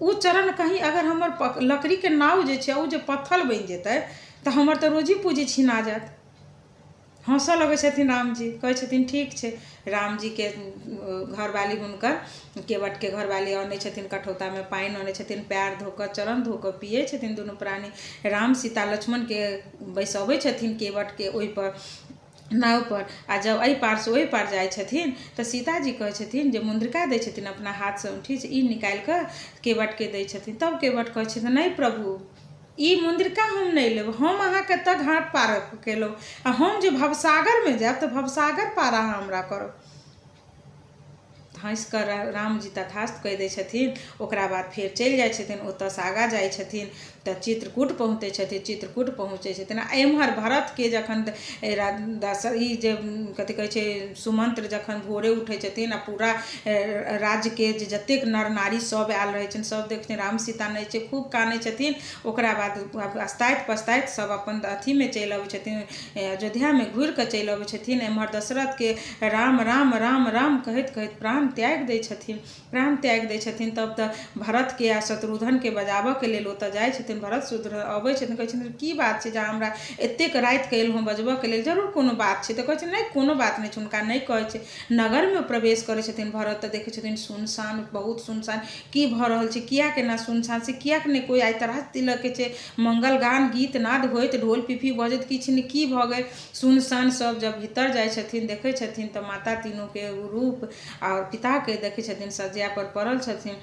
ओ चरण कहीं अगर हमर लकड़ीके नाव जे छै ओ जे पत्थर बनि जेतै तऽ हमर तऽ रोजी पूँजी छिना जायत। हँसऽ लगै छथिन रामजी। कहै छथिन, ठीक छै। रामजीके घरवाली, हुनकर केवटके घरवाली अनै छथिन, कठौतामे पानि अनै छथिन, पैर धो कऽ, चरण धो कऽ पियै छथिन दुनू प्राणी। राम सीता लक्ष्मणके बैसबै छथिन केवटके ओहिपर नावपर आ जब एहि पारसँ ओहि पार जाइ छथिन तऽ सीताजी कहै छथिन जे मुन्द्रिका दै छथिन अपना हाथसँ औँठी, ई निकालि कऽ केवटके दै छथिन। तब केवट कहै छथिन, नहि प्रभु, ई मुन्द्रिका हम नहि लेब। हम अहाँके एतऽ घाट पार केलहुँ आ हम जे भवसागरमे जायब तऽ भवसागर पार अहाँ हमरा करब। हँसि कऽ रामजी तथास्तु कहि दै छथिन। ओकरा बाद फेर चलि जाइ छथिन। ओतऽसँ आगाँ जाइ छथिन तऽ चित्रकूट पहुँचै छथिन। चित्रकूट पहुँचै छथिन आ एम्हर भरतके जखन ई जे कथी कहै छै, सुमन्त्र जखन भोरे उठै छथिन आ पूरा राज्यके जे जतेक नर नारी सब आयल रहै छथिन, सब देखथिन राम सीता नहि छै, खूब कानै छथिन। ओकरा बाद अस्ताइत पस्ताइत सब अपन अथीमे चलि अबै छथिन, अयोध्यामे घुरि कऽ चलि अबै छथिन। एम्हर दशरथके राम राम राम राम कहैत कहैत प्राण प्राण त्यागि दै छथिन। प्राण त्यागि दै छथिन तब तऽ भरतके आ शत्रुघ्नके बजाबऽके लेल ओतऽ जाइ छथिन। भरत शत्रुघ्न अबै छथिन, कहै छथिन की बात छै जे अहाँ हमरा एतेक रातिके एलहुँ बजबऽके लेल, जरूर कोनो बात छै। तऽ कहै छै नहि कोनो बात नहि छै, हुनका नहि कहै छै। नगरमे प्रवेश करै छथिन भरत तऽ देखै छथिन सुनसान, बहुत सुनसान। की भऽ रहल छै, किएक एना सुनसान छै, किएक नहि कोइ आइ तऽ राज तिलकके छै, मङ्गल गान गीत नाद होइत, ढोल पिपही बजैत, किछु नहि, की भऽ गेल सुनसान। सब जब भीतर जाइ छथिन देखै छथिन तऽ माता तीनूके रूप आओर पिताके देखै छथिन शଯ୍यापर पड़ल छथिन।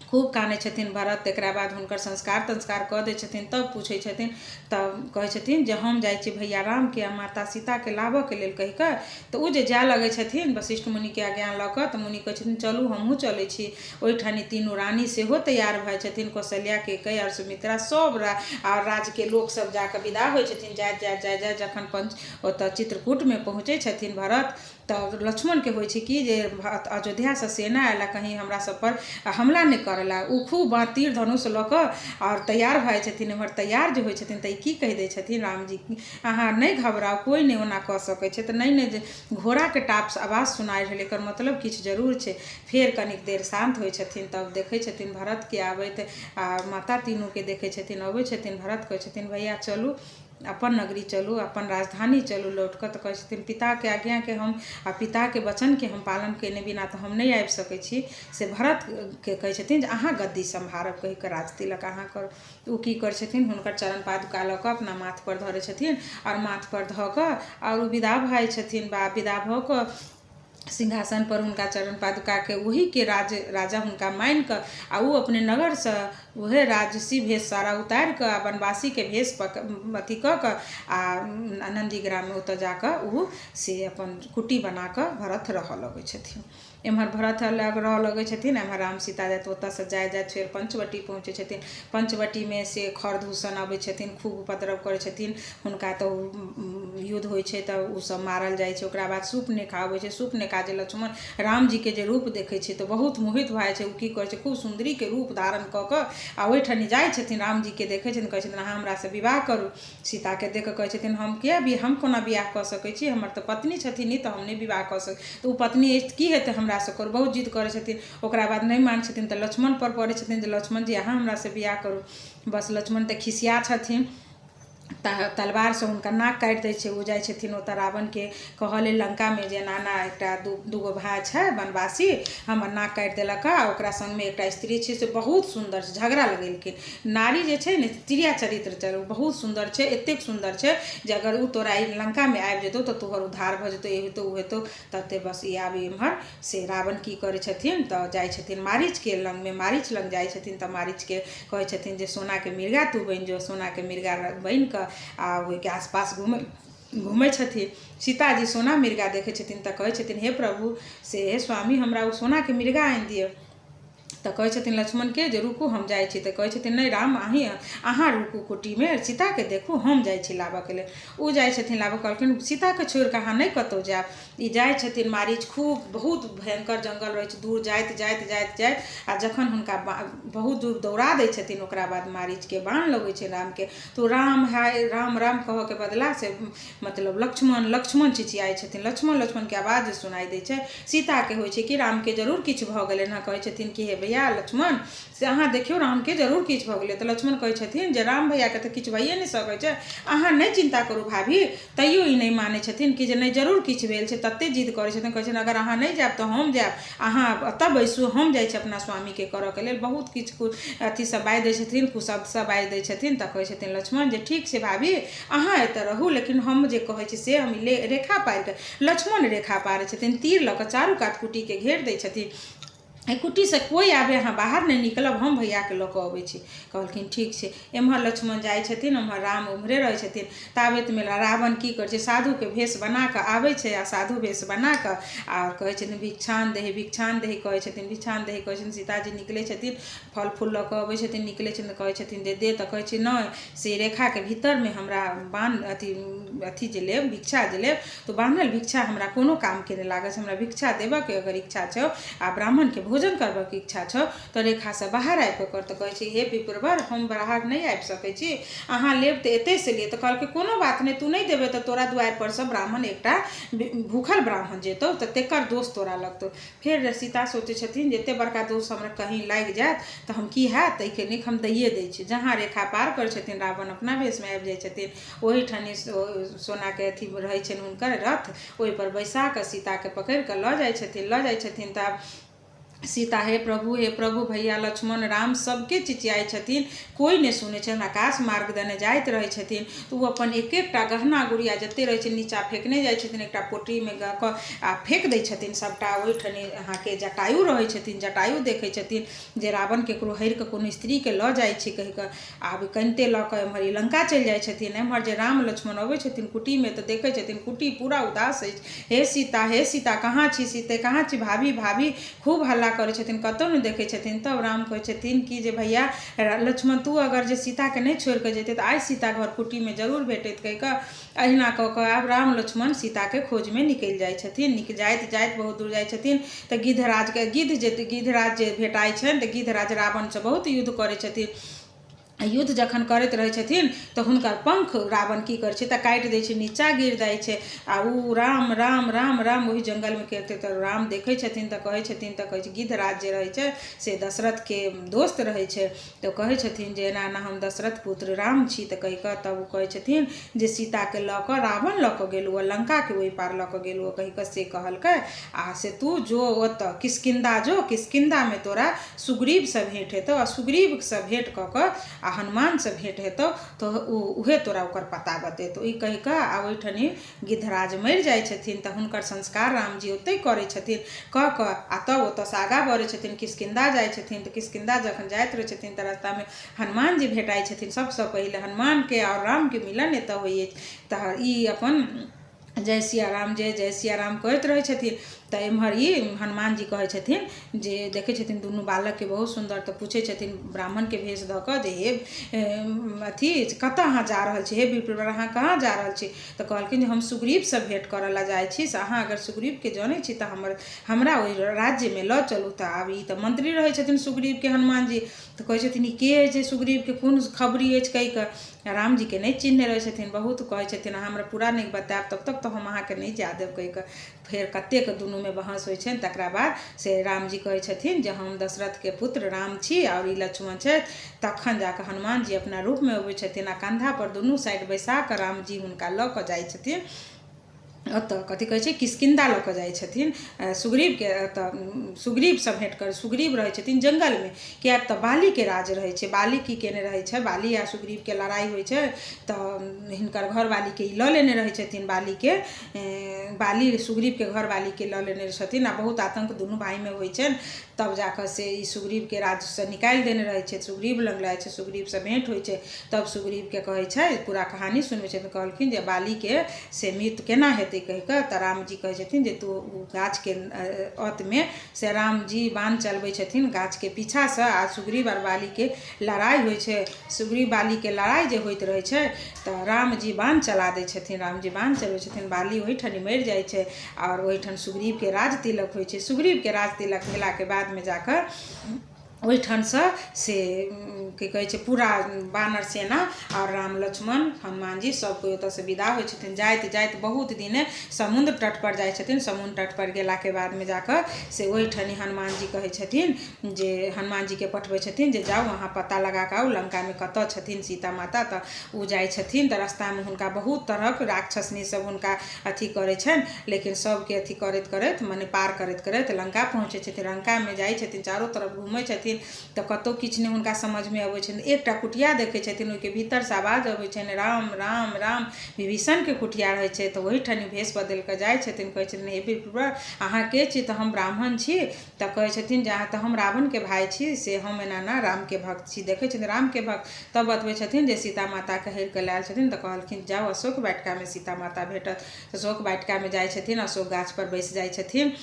खूब कानै छथिन भरत। तकरा बाद हुनकर संस्कार तंस्कार कऽ दै छथिन। तब पूछै छथिन तब कहै छथिन जे हम जाइ छी भैया रामके आ माता सीताके लाबऽके लेल कहि कऽ। तऽ ओ जे जाय लगै छथिन वशिष्ठ मुनिके आज्ञा लऽ कऽ, तऽ मुनि कहै छथिन चलू हमहूँ चलै छी। ओहिठाम तीनू रानी सेहो तैयार भऽ छथिन, कौशल्या, कैकेयी आओर सुमित्रा सब आओर राज्यके लोकसब जाकऽ विदा होइ छथिन। जाइत जाइत जाइत जाइत जखन पंच ओतऽ चित्रकूटमे पहुँचै छथिन भरत, तऽ लक्ष्मणके होइ छै कि जे अयोध्यासँ सेना आयल कहीं हमरा सबपर हमला नहि करऽ ला। ओ खूब तीर धनुष लऽ कऽ आओर तैयार भऽ जाइ छथिन। एम्हर तैयार जे होइ छथिन तऽ ई की कहि दै छथिन रामजी, अहाँ नहि घबराउ, कोइ नहि ओना कऽ सकै छै। तऽ नहि नहि, जे घोड़ाके टापसँ आवाज सुनाइ रहलै, एकर मतलब किछु जरूर छै। फेर कनिक देर शान्त होइ छथिन तब देखै छथिन भरतके आबैत आ माता तीनूके देखै छथिन अबै छथिन। भरत कहै छथिन भैया चलू अपन नगरी चलू, अपन राजधानी चलू लौट कऽ। तऽ कहै छथिन पिताके आज्ञाके हम आ पिताके वचनके हम पालन कयने बिना तऽ हम नहि आबि सकै छी। से भरतके कहै छथिन जे अहाँ गद्दी सम्हारब कहि कऽ राज तिलक अहाँ करू। ओ की करै छथिन, हुनकर चरण पादुका लऽ कऽ अपना माथपर धरै छथिन आओर माथपर धऽ कऽ आओर ओ विदा भऽ जाइ छथिन। बा विदा भऽ कऽ सिंहासनपर हुनका चरण पादुकाके ओहीके राज राजा हुनका मानि कऽ आ ओ अपने नगरसँ उएह राजसी भेष सारा उतारि कऽ आ वनवासीके भेष पक अथी कऽ कऽ आ नन्दीग्राममे ओतय जा कऽ ओ से अपन कुटी बना कऽ भरत रहय लगै छथिन। एम्हर भरत लग रहऽ लगै छथिन, एम्हर राम सीता जाइत ओतऽसँ जाइत जाइत फेर पञ्चवटी पहुँचै छथिन। पञ्चवटीमे से खरदूषण अबै छथिन, खूब उपद्रव करै छथिन हुनका। तऽ युद्ध होइ छै तऽ ओसभ मारल जाइ छै। ओकरा बाद सूपनेखा अबै छै। सूपनेखा जे लक्ष्मण रामजीके जे रूप देखै छै तऽ बहुत मोहित भऽ जाइ छै। ओ की करै छै, खूब सुन्दरीके रूप धारण कऽ कऽ आ ओहिठाम जाइ छथिन, रामजीके देखै छथिन, कहै छथिन अहाँ हमरासँ विवाह करू। सीताके देख कऽ कहै छथिन हम किया हम कोना बियाह कऽ सकै छी, हमर तऽ पत्नी छथिन ई, तऽ हम नहि विवाह कऽ सकै। तऽ ओ पत्नी अछि की हेतै, हमरासँ करू। बहुत जिद करै छथिन। ओकरा बाद नहि मानै छथिन तऽ लक्ष्मणपर पड़ै छथिन जे लक्ष्मण जी अहाँ हमरासँ बियाह करू। बस लक्ष्मण तऽ खिसिया छथिन तऽ तलवारसँ हुनकर नाक काटि दै छै। ओ जाइ छथिन ओतऽ रावणके कहऽ लेल लङ्कामे जे एना एना एकटा दूगो भाय छै वनवासी, हमर नाक काटि देलक हँ, ओकरा सङ्गमे एकटा स्त्री छै से बहुत सुन्दर छै, झगड़ा लगेलखिन। नारी जे छै ने स्त्रिया चरित्र छै, ओ बहुत सुन्दर छै, एतेक सुन्दर छै जे अगर ओ तोरा ई लङ्कामे आबि जेतौ तऽ तोहर उद्धार भऽ जेतौ, ई हेतौ ओ हेतौ। तते बस ई आब एम्हर से रावण की करै छथिन तऽ जाइ छथिन मारीचके लगमे। मारीच लग जाइ छथिन तऽ मारीचके कहै छथिन जे सोनाके मृगा तू बनि जो। सोनाके मृगा बनि कऽ आ ओहिके आसपास घूमै घूमै छथिन। सीताजी सोना मृगा देखै छथिन तऽ कहै छथिन हे प्रभु से हे स्वामी, हमरा ओ सोनाके मृगा आनि दिअ। तऽ कहै छथिन लक्ष्मणके जे रुकू हम जाइ छी। तऽ कहै छथिन नहि राम, अहीँ अहाँ रुकू कुटीमे, सीताके देखू, हम जाइ छी लाबऽके लेल। ओ जाइ छथिन लाबऽ। कहलखिन सीताके छोड़िकऽ अहाँ नहि कतहु जायब। ई जाइ छथिन मारीच, खूब बहुत भयङ्कर जङ्गल रहै छै। दूर जाइत जाइत जाइत जाइत आ जखन हुनका बहुत दूर दौड़ा दै छथिन, ओकरा बाद मारीचके बाण लगै छै रामके। तऽ ओ राम हाय राम राम कहऽके बदला से मतलब लक्ष्मण लक्ष्मण चिचियाइ छथिन। लक्ष्मण लक्ष्मणके आवाज जे सुनाइ दै छै, सीताके होइ छै कि रामके जरूर किछु भऽ गेलनि हँ। कहै छथिन कि हे भैया लक्ष्मण, से अहाँ देखियौ रामके जरूर किछु भऽ गेलै। तऽ लक्ष्मण कहै छथिन जे राम भैयाके तऽ किछु भइए नहि सकै छै, अहाँ नहि चिन्ता करू भाभी। तैयो ई नहि मानै छथिन कि जे नहि जरूर किछु भेल छै। तते जिद करै छथिन, कहै छथिन अगर अहाँ नहि जायब तऽ हम जायब, अहाँ एतऽ बैसू, हम जाइ छी अपना स्वामीके करऽके लेल। बहुत किछु अथी सब बाजि दै छथिन, कुशब्द सब बाजि दै छथिन। तऽ कहै छथिन लक्ष्मण जे ठीक छै भाभी, अहाँ एतऽ रहू, लेकिन हम जे कहै छी से हम रेखा पारिकऽ, लक्ष्मण रेखा पारै छथिन, तीर लऽ कऽ चारू कात कुटीके घेर दै छथिन। एहि कुटीसँ कोइ आबे अहाँ बाहर नहि निकलब, हम भैयाके लऽ कऽ अबै छी। कहलखिन ठीक छै। एम्हर लक्ष्मण जाइ छथिन, ओम्हर राम ओम्हरे रहै छथिन। ताबतमे रावण की करै छै, साधुके भेष बना कऽ आबै छै आ साधु भेष बना कऽ आ कहै छथिन भिक्षान देही भिक्षान देही कहै छथिन, भिक्षान देही कहै छथिन। सीताजी निकलै छथिन, फल फूल लऽ कऽ अबै छथिन, निकलै छथिन तऽ कहै छथिन जे दे। तऽ कहै छै नहि, से रेखाके भीतरमे हमरा बाण अथी अथी जे लेब, भिक्षा जे लेब, तऽ बान्हल भिक्षा हमरा कोनो कामके नहि लागत। हमरा भिक्षा देबऽके अगर इच्छा छौ आ ब्राह्मणके भोजन करबऽके इच्छा छौ तऽ रेखासँ बाहर आबि कऽ कर। तऽ कहै छै, हे विप्रवर, हम बाहर नहि आबि सकै छी, अहाँ लेब तऽ एतहिसँ लिअ। तऽ कहलकै, कोनो बात नहि, तू नहि देबै तऽ तोरा दुआरिपरसँ ब्राह्मण एकटा भूखल ब्राह्मण जेतौ तऽ तेकर दोष तोरा लगतौ। फेर सीता सोचै छथिन जे एतेक बड़का दोष हमरा कहीँ लागि जायत तऽ हम की हैत, ताहिके नीक हम दैए दै छी। जहाँ रेखा पार करै छथिन, रावण अपना भेषमे आबि जाइ छथिन। ओहीठाम सोनाके अथी रहै छनि हुनकर रथ, ओहिपर बैसा कऽ सीताके पकड़ि कऽ लऽ जाइ छथिन। लऽ जाइ छथिन तऽ आब सीता हे प्रभु, हे प्रभु, भैया लक्ष्मण राम सबके चिचियाइ छथिन, कोइ नहि सुनै छनि। आकाश मार्ग देने जाइत रहै छथिन तऽ ओ अपन एक एकटा गहना गुड़िया जते रहै छै नीचा फेकने जाइ छथिन, एकटा पोटरीमे दऽ कऽ आ फेक दै छथिन सबटा। ओहिठनी अहाँके जटायु रहै छथिन। जटायु देखै छथिन जे रावण केकरो हरि कऽ कोनो स्त्रीके लऽ जाइ छै कहि कऽ। आब कनिते लऽ कऽ एम्हर ई लङ्का चलि जाइ छथिन। एम्हर जे राम लक्ष्मण अबै छथिन कुटीमे तऽ देखै छथिन कुटी पूरा उदास अछि। हे सीता, हे सीता, कहाँ छी सीते, कहाँ छी भाभी, भाभी, खूब हल्ला करै छथिन, कतहु नहि देखै छथिन। तब राम कहै छथिन कि जे भैया लक्ष्मण, तू अगर जे सीताके नहि छोड़ि कऽ जैते तऽ आइ सीता घर कुटीमे जरूर भेटैत कहि कऽ। अहिना कऽ कऽ आब राम लक्ष्मण सीताके खोजमे निकलि जाइ छथिन। निक जाइत जाइत बहुत दूर जाइ छथिन तऽ गिद्धराजके गिद्ध जे गिद्धराज जे भेटाइ छनि तऽ गिद्धराज रावणसँ बहुत युद्ध करै छथिन। युद्ध जखन करैत रहै छथिन तऽ हुनकर पंख रावण की करै छै तऽ काटि दै छै, नीचा गिर जाइ छै आ ओ राम राम राम राम ओहि जङ्गलमे करिते। तऽ राम देखै छथिन तऽ कहै छथिन, तऽ कहै छै गिद्धराज जे रहै छै से दशरथके दोस्त रहै छै। तऽ कहै छथिन जे एना एना हम दशरथ पुत्र राम छी। तऽ कहि कऽ तब ओ कहै छथिन जे सीताके लऽ कऽ रावण लऽ कऽ गेल ओ लङ्काके ओहि पार लऽ कऽ गेल ओ कहि कऽ से कहलकै। आ से तू जो ओतऽ किष्किन्धा जो, किष्किन्धामे तोरा सुग्रीवसँ भेँट हेतौ आ सुग्रीवसँ भेँट कऽ कऽ आ हनुमानसँ भेँट हेतौ तऽ ओ उहे तोरा ओकर पता बतेतौ। ई कहि कऽ आ ओहिठनी गिद्धराज मरि जाइ छथिन। तऽ हुनकर संस्कार रामजी ओतहि करै छथिन कऽ कऽ आ तब ओतऽसँ आगाँ बढ़ै छथिन, किष्किन्धा जाइ छथिन। तऽ किष्किन्धा जखन जाइत रहै छथिन तऽ रास्तामे हनुमान जी भेटाइ छथिन। सबसँ पहिले हनुमानके आओर रामके मिलन एतऽ होइ अछि। तऽ ई अपन जय सिया राम, जय जय सिया राम करैत रहै छथिन। तऽ एम्हर ई हनुमान जी कहै छथिन जे देखै छथिन दुनू बालकके बहुत सुन्दर। तऽ पूछै छथिन ब्राह्मणके भेष धऽ कऽ जे हे अथी, कतऽ अहाँ जा रहल छी? हे विप्रवर, अहाँ कहाँ जा रहल छी? तऽ कहलखिन जे हम सुग्रीवसँ भेँट करऽ लए जाइ छी, से अहाँ अगर सुग्रीवके जनै छी तऽ हमरा ओहि राज्यमे लऽ चलू। तऽ आब ई तऽ मन्त्री रहै छथिन सुग्रीवके हनुमान जी। तऽ कहै छथिन ई के अछि, सुग्रीवके कोन खबरी अछि कहि कऽ रामजीके नहि चिन्हने रहै छथिन। बहुत कहै छथिन, अहाँ हमरा पूरा नहि बतायब तब तक तऽ हम अहाँके नहि जाय देब कहि कऽ। फेर कतेक दुनूमे बहस होइ छनि, तकरा बाद से रामजी कहै छथिन जे हम दशरथके पुत्र राम छी आओर ई लक्ष्मण छथि। तखन जाकऽ हनुमान जी अपना रूपमे अबै छथिन आ कन्धापर दुनू साइड बैसा कऽ रामजी हुनका लऽ कऽ जाइ छथिन। ओतऽ कथी कहै छै, किष्किन्धा लऽ कऽ जाइ छथिन सुग्रीवके। ओतऽ सुग्रीवसँ भेँट करै सुग्रीव रहै छथिन जङ्गलमे, किएक तऽ बालीके राज रहै छै। बाली की केने रहै छै, बाली आ सुग्रीवके लड़ाइ होइ छै तऽ हिनकर घरवालीके ई लऽ लेने रहै छथिन। बालीके बाली सुग्रीवके घरवालीके लऽ लेने छथिन आ बहुत आतङ्क दुनू भाइमे होइ छनि। तब जाकऽ से ई सुग्रीवके राज्यसँ निकालि देने रहै छै। सुग्रीव लग जाइ छै, सुग्रीवसँ भेँट होइ छै। तब सुग्रीवके कहै छै, पूरा कहानी सुनबै छै। तऽ कहलखिन जे बालीके से मृत्यु केना हेतै कहि कऽ। तऽ रामजी कहै छथिन जे तू गाछके अतमे से रामजी बाण चलबै छथिन गाछके पीछासँ आ सुग्रीव आओर बालीके लड़ाइ होइ छै। सुग्रीव बालीके लड़ाइ जे होइत रहै छै तऽ रामजी बाण चला दै छथिन। रामजी बाण चलबै छथिन, बाली ओहिठाम मरि जाइ छै आओर ओहिठाम सुग्रीवके राज तिलक होइ छै। सुग्रीवके राज तिलक भेलाके बादमे जाकऽ ओहिठामसँ से की कहै छै पूरा बानर सेना आओर राम लक्ष्मण हनुमानजी सभ कोइ ओतऽसँ विदा होइ छथिन। जाइत जाइत बहुत दिने समुद्र तटपर जाइ छथिन। समुद्र तटपर गेलाके बादमे जाकऽ से ओहिठाम हनुमानजी कहै छथिन जे हनुमानजीके पठबै छथिन जे जाउ अहाँ पता लगा कऽ आउ लङ्कामे कतऽ छथिन सीता माता। तऽ ओ जाइ छथिन तऽ रास्तामे हुनका बहुत तरहक राक्षसनी सब हुनका अथी करै छनि, लेकिन सबके अथी करैत करैत मने पार करैत करैत लङ्का पहुँचै छथिन। लङ्कामे जाइ छथिन, चारू तरफ घुमै छथिन तऽ कतहु किछु नहि हुनका समझमे अबै छनि। एकटा कुटिया देखै छथिन, ओहिके भीतरसँ आवाज अबै छनि राम राम राम। विभीषणके कुटिया रहै छै। तऽ ओहिठाम भेष बदलि कऽ जाइ छथिन, कहै छथिन हे विप्रवर, अहाँ के छी? तऽ हम ब्राह्मण छी। तऽ कहै छथिन जे अहाँ तऽ हम रावणके भाय छी, से हम एना एना रामके भक्त छी। देखै छथिन रामके भक्त, तब बतबै छथिन जे सीता माताके हरि कऽ लायल छथिन। तऽ कहलखिन जाउ अशोक वाटिकामे सीता माता भेटत। अशोक वाटिकामे जाइ छथिन, अशोक गाछपर बैस जाइ छथिन।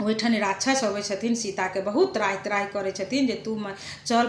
ओहिठाम राक्षस अबै छथिन, सीताके बहुत त्राहि त्राहि करै छथिन जे तू चल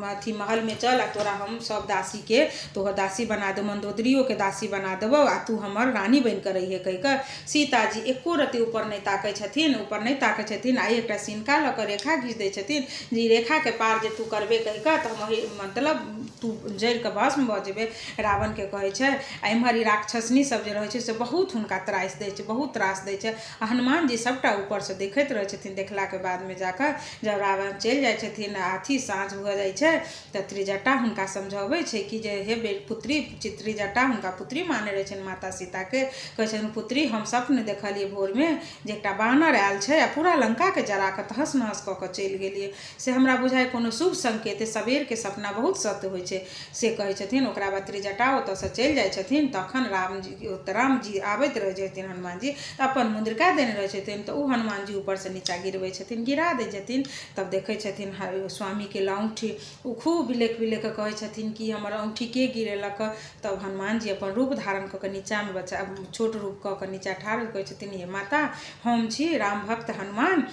अथी महलमे चल आ तोरा हम सब दासीके तोहर दासी बना देबौ, मन्दोदरियोके दासी बना देबौ आ तू हमर रानी बनि कऽ रहिहे कहि कऽ। सीताजी एको रत्ती ऊपर नहि ताकै छथिन, ऊपर नहि ताकै छथिन आ एकटा सिनका लऽ कऽ रेखा घीच दै छथिन जे ई रेखाके पार जे तू करबे कहि कऽ तऽ हम मतलब तू जरि कऽ भस्म भऽ जेबै, रावणके कहै छै। आ एम्हर ई राक्षसनी सब जे रहै छै से बहुत हुनका त्रास दै छै, बहुत त्रास दै छै। आ हनुमान जी सभटा ऊपरसँ देखैत रहै छथिन। देखलाके बादमे जाकऽ जब रावण चलि जाइ छथिन आ अथी साँझ भऽ जाइ छै तऽ त्रिजटा हुनका समझबै छै कि जे हे पुत्री, त्रिजटा हुनका पुत्री मानै रहै छनि माता सीताके, कहै छथिन पुत्री हम स्वप्न देखलियै भोरमे जे एकटा बानर आयल छै आ पूरा लङ्काके जरा कऽ तहस नहस कऽ कऽ चलि गेलियै, से हमरा बुझाइ कोनो शुभ संकेत, सबेरके सपना बहुत सत्य होइ छै, से कहै छथिन। ओकरा बाद त्रिजटा ओतऽसँ चलि जाइ छथिन। तखन रामजी रामजी आबैत रहै छथिन, हनुमानजी अपन मुद्रिका देने रहै छथिन तऽ ओ हनुमानजी ऊपरसँ नीचा गिरबै छथिन, गिरा दै छथिन। तब देखै छथिन स्वामीके औँठी, ओ खूब बिलखि बिलखि कऽ कहै छथिन कि हमर औँठी के गिरेलक। तब हनुमानजी अपन रूप धारण कऽ कऽ नीचामे बच्चा छोट रूप कऽ कऽ नीचा ठाढ़ कहै छथिन, हे माता, हम छी राम भक्त हनुमान,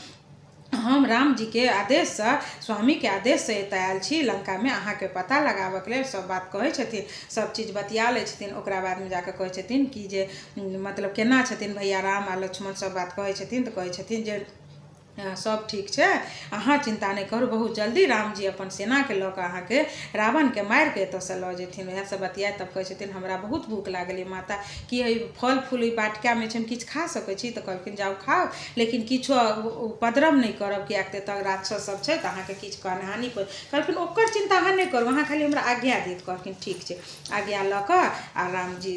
हम रामजीके आदेशसँ, स्वामीके आदेशसँ एतऽ आयल छी लङ्कामे अहाँके पता लगाबऽके लेल। सब बात कहै छथिन, सब चीज बतिया लै छथिन। ओकरा बादमे जाकऽ कहै छथिन कि जे मतलब केना छथिन भैया राम आ लक्ष्मण, सब बात कहै छथिन। तऽ कहै छथिन जे सब ठीक छै, अहाँ चिन्ता नहि करू, बहुत जल्दी रामजी अपन सेनाके लऽ कऽ अहाँके रावणके मारिके एतऽसँ लऽ जेथिन। वएह सब बतियाइत तब कहै छथिन हमरा बहुत भूख लागल यऽ माता, की एहि फल फूल ई वाटिकामे छै, हम किछु खा सकै छी? तऽ कहलखिन जाउ खाउ, लेकिन किछो उपद्रव नहि करब, किएक तऽ एतऽ राक्षस सब छै तऽ अहाँके किछु हानि। कहलखिन ओकर चिन्ता अहाँ नहि करू, अहाँ खाली हमरा आज्ञा दिअ। कहलखिन ठीक छै। आज्ञा लऽ कऽ आ रामजी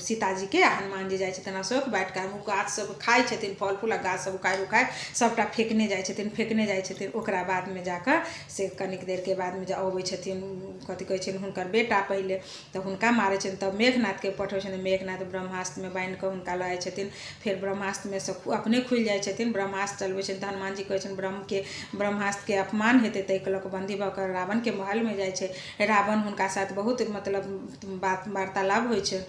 सीताजीके हनुमानजी जाइ छथिन अशोक वाटिकामे। ओ गाछ सब खाइ छथिन फल फूल आ गाछ सब उखाड़ि उखाड़ि सबटा फेकने जाइ छथिन, फेकने जाइ छथिन। ओकरा बादमे जाकऽ से कनिक देरके बादमे जे अबै छथिन, कथी कहै छै, हुनकर बेटा पहिले तऽ हुनका मारै छथिन, तब मेघनाथके पठबै छथिन। मेघनाथ ब्रह्मास्त्रमे बान्हि कऽ हुनका लऽ जाइ छथिन, फेर ब्रह्मास्त्रमे सँ अपने खुलि जाइ छथिन, ब्रह्मास्त्र चलबै छथिन। तऽ हनुमानजी कहै छथिन ब्रह्मके ब्रह्मास्त्रके अपमान हेतै, ताहिके लऽ कऽ बन्दी भऽ कऽ रावणके महलमे जाइ छै। रावण हुनका साथ बहुत मतलब बात वार्तालाप होइ छै।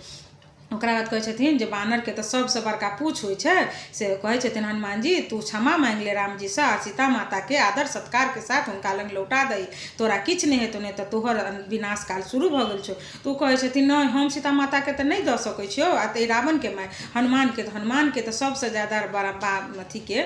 ओकरा बाद कहै छथिन जे बानरके तऽ सबसँ बड़का पूछ होइ छै। से कहै छथिन हनुमानजी तू क्षमा माँगि ले रामजीसँ आ सीता माताके आदर सत्कारके साथ हुनका लग लौटा दही, तोरा किछु नहि हेतौ, नहि तऽ तोहर विनाश काल शुरू भऽ गेल छौ। तऽ ओ कहै छथिन नहि, हम सीता माताके तऽ नहि दऽ सकै छियौ आ तऽ रावणके माय हनुमानके तऽ हनुमानके तऽ सबसँ ज्यादा बड़ा बा अथीके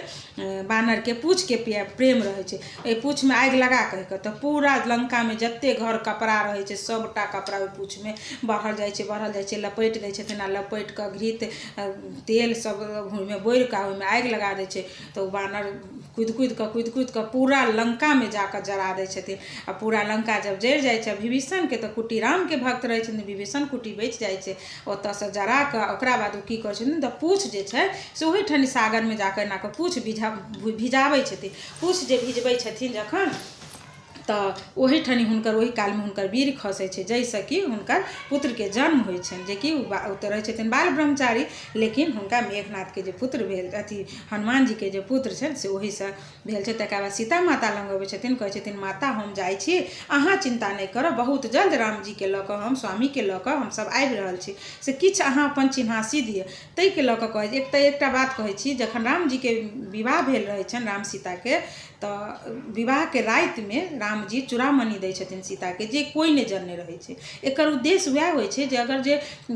बानरके पूँछके प्रेम रहै छै। एहि पूँछमे आगि लगा कहि कऽ तऽ पूरा लङ्कामे जतेक घर कपड़ा रहै छै सबटा कपड़ा ओहि पूँछमे बढ़ल जाइ छै, बढ़ल जाइ छै। लपेटि दै छथिन आ लपेटि कऽ घृत तेल सब ओहिमे बोरि कऽ ओहिमे आगि लगा दै छै। तऽ ओ बानर कुदि कुदि कऽ कुदि कुदि कऽ पूरा लङ्कामे जाकऽ जरा दै छथिन आ पूरा लङ्का जब जरि जाइ छै, विभीषणके तऽ कुटी रामके भक्त रहै छथिन, विभीषण कुटी बचि जाइ छै ओतऽसँ जरा कऽ। ओकरा बाद ओ की करै छथिन तऽ पूँछ जे छै से ओहिठाम सागरमे जाकऽ एना कऽ पूँछ भिजाबै छथिन। पूँछ जे भिजबै छथिन जखन तऽ ओहिठाम हुनकर ओहि कालमे हुनकर वीर खसै छै, जाहिसँ कि हुनकर पुत्रके जन्म होइ छनि, जेकि ओ तऽ रहै छथिन बाल ब्रह्मचारी, लेकिन हुनका मेघनाथके जे पुत्र भेल, अथी हनुमानजीके जे पुत्र छनि से ओहिसँ भेल छै। तकर बाद सीता माता लग अबै छथिन, कहै छथिन माता हम जाइ छी, अहाँ चिन्ता नहि करब, बहुत जल्द रामजीके लऽ कऽ हम स्वामीके लऽ कऽ हमसब आबि रहल छी, से किछु अहाँ अपन चिन्हासी दिअ। ताहिके लऽ कऽ कहै एक तऽ एकटा बात कहै छी, जखन रामजीके विवाह भेल रहै छनि राम सीताके, तऽ विवाहके रातिमे रामजी चूड़ामणि दै छथिन सीताके, जे कोइ नहि जनने रहै छै। एकर उद्देश्य वएह होइ छै जे अगर जे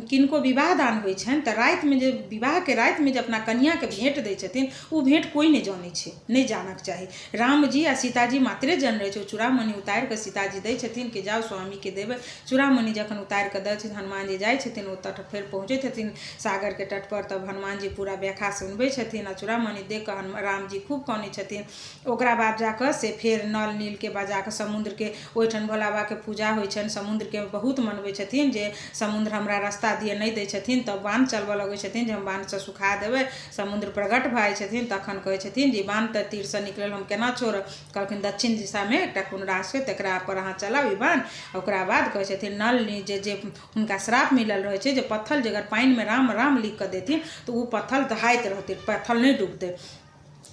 किनको विवाह दान होइ छनि तऽ रातिमे जे विवाहके रातिमे जे अपना कनिआँके भेँट दै छथिन ओ भेँट कोइ नहि जनै छै, नहि जानऽके चाही। रामजी आ सीताजी मात्रे जन रहै छै। ओ चूड़ामणि उतारि कऽ सीताजी दै छथिन कि जाउ स्वामीके देबै। चूड़ामणि जखन उतारि कऽ दै छथिन, हनुमानजी जाइ छथिन ओ तट, फेर पहुँचै छथिन सागरके तटपर, तब हनुमानजी पूरा व्याख्या सुनबै छथिन आ चूड़ामणि देख कऽ रामजी खूब कनै छथिन। ओकरा बाद जाकऽ से फेर नल नीलके बजा कऽ समुद्रके ओहिठाम भोला बाबाके पूजा होइ छनि, समुद्रके बहुत मनबै छथिन जे समुद्र हमरा रास्ता दिअ, नहि दै छथिन। तब बाण चलबऽ लगै छथिन जे हम बाणसँ सुखा देबै। समुद्र प्रगट भऽ जाइ छथिन, तखन कहै छथिन जे बाण तऽ तीरसँ निकलल, हम केना छोड़ब? कहलखिन दक्षिण दिशामे एकटा कोनो रास छै, तकरा पर अहाँ चलाउ ई बाण। ओकरा बाद कहै छथिन नल नील जे हुनका श्राप मिलल रहै छै जे पत्थल जे अगर पानिमे राम राम लिख कऽ देथिन तऽ ओ पत्थल दहाइत रहतै, पत्थल नहि डूबतै।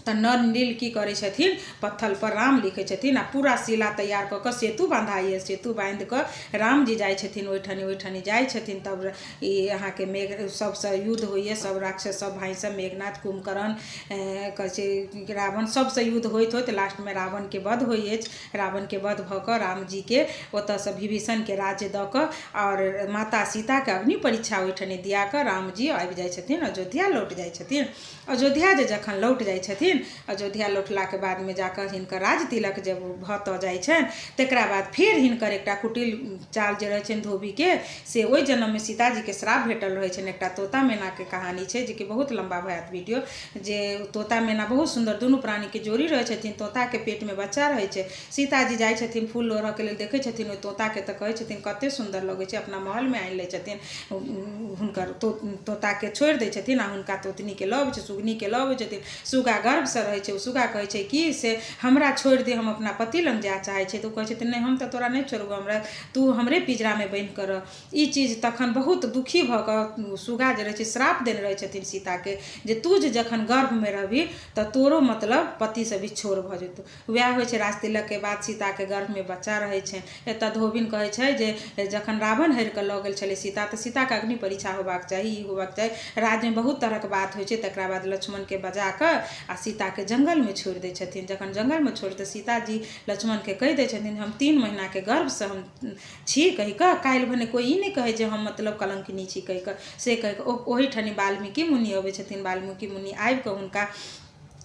तऽ नर नील की करै छथिन, पत्थलपर राम लिखै छथिन आ पूरा शिला तैयार कऽ कऽ सेतु बन्धाइए। सेतु बान्हि कऽ रामजी जाइ छथिन ओहिठनी, ओहिठनी जाइ छथिन। तब ई अहाँके मेघ सभसँ युद्ध होइए, सभ राक्षस सभ भाइ सब, मेघनाथ, कुम्भकर्ण, कहै छै रावण, सभसँ युद्ध होइत होइत लास्टमे रावणके वध होइ अछि। रावणके वध भऽ कऽ रामजीके ओतऽसँ विभीषणके राज्य दऽ कऽ आओर माता सीताके अग्नि परीक्षा ओहिठनी दिया कऽ रामजी आबि जाइ छथिन, अयोध्या लौट जाइ छथिन। अयोध्या जे जखन लौट जाइ छथिन, अयोध्या लौटलाके बादमे जाकऽ हिनकर राज तिलक जब भऽ तऽ जाइ छनि, तकरा बाद फेर हिनकर एकटा कुटिल चाल जे रहै छनि धोबीके, से ओहि जन्ममे सीताजीके श्राप भेटल रहै छनि। एकटा तोता मैनाके कहानी छै, जेकि बहुत लम्बा भऽ जायत वीडियो, जे तोता मैना बहुत सुन्दर दुनू प्राणीके जोड़ी रहै छथिन। तोताके पेटमे बच्चा रहै छै। सीताजी जाइ छथिन फूल लोढ़ऽके लेल, देखै छथिन ओहि तोताके तऽ कहै छथिन कते सुन्दर लगै छै। अपना महलमे आनि लै छथिन, हुनकर तोताके छोड़ि दै छथिन आ हुनका तोतनीके लऽ अबै छै, सुगनीके लऽ अबै छथिन। सुगा गर्वसँ रहै छै। ओ सुगा कहै छै कि से हमरा छोड़ि दे, हम अपना पति लग जाय चाहै छियै। तऽ ओ कहै छथिन नहि, हम तऽ तोरा नहि छोड़बौ, हमरा तू हमरे पिजरामे बान्हि कऽ रह। ई चीज तखन बहुत दुखी भऽ कऽ सुगा जे रहै छै श्राप देने रहै छथिन सीताके, जे तू जे जखन गर्भमे रहबही तऽ तोरो मतलब पतिसँ बिछोड़ भऽ जेतौ। वएह होइ छै, राज तिलकके बाद सीताके गर्भमे बच्चा रहै छनि। एतऽ धोबिन कहै छै जे जखन रावण हरि कऽ लऽ गेल छलै सीता, तऽ सीताके अग्नि परीक्षा होबाक चाही, ई होबाक चाही। राज्यमे बहुत तरहक बात होइ छै। तकरा बाद लक्ष्मणके बजा कऽ आ सीताके जङ्गलमे छोड़ि दै छथिन। जखन जङ्गलमे छोड़ि तऽ सीताजी लक्ष्मणके कहि दै छथिन हम 3 महीनाके गर्भसँ हम छी कहि कऽ, काल्हि भने कोइ ई नहि कहै जे हम मतलब कलङ्किनी छी कहि कऽ, से कहि कऽ ओहिठनी वाल्मीकि मुनि अबै छथिन। वाल्मीकि मुनि आबि कऽ हुनका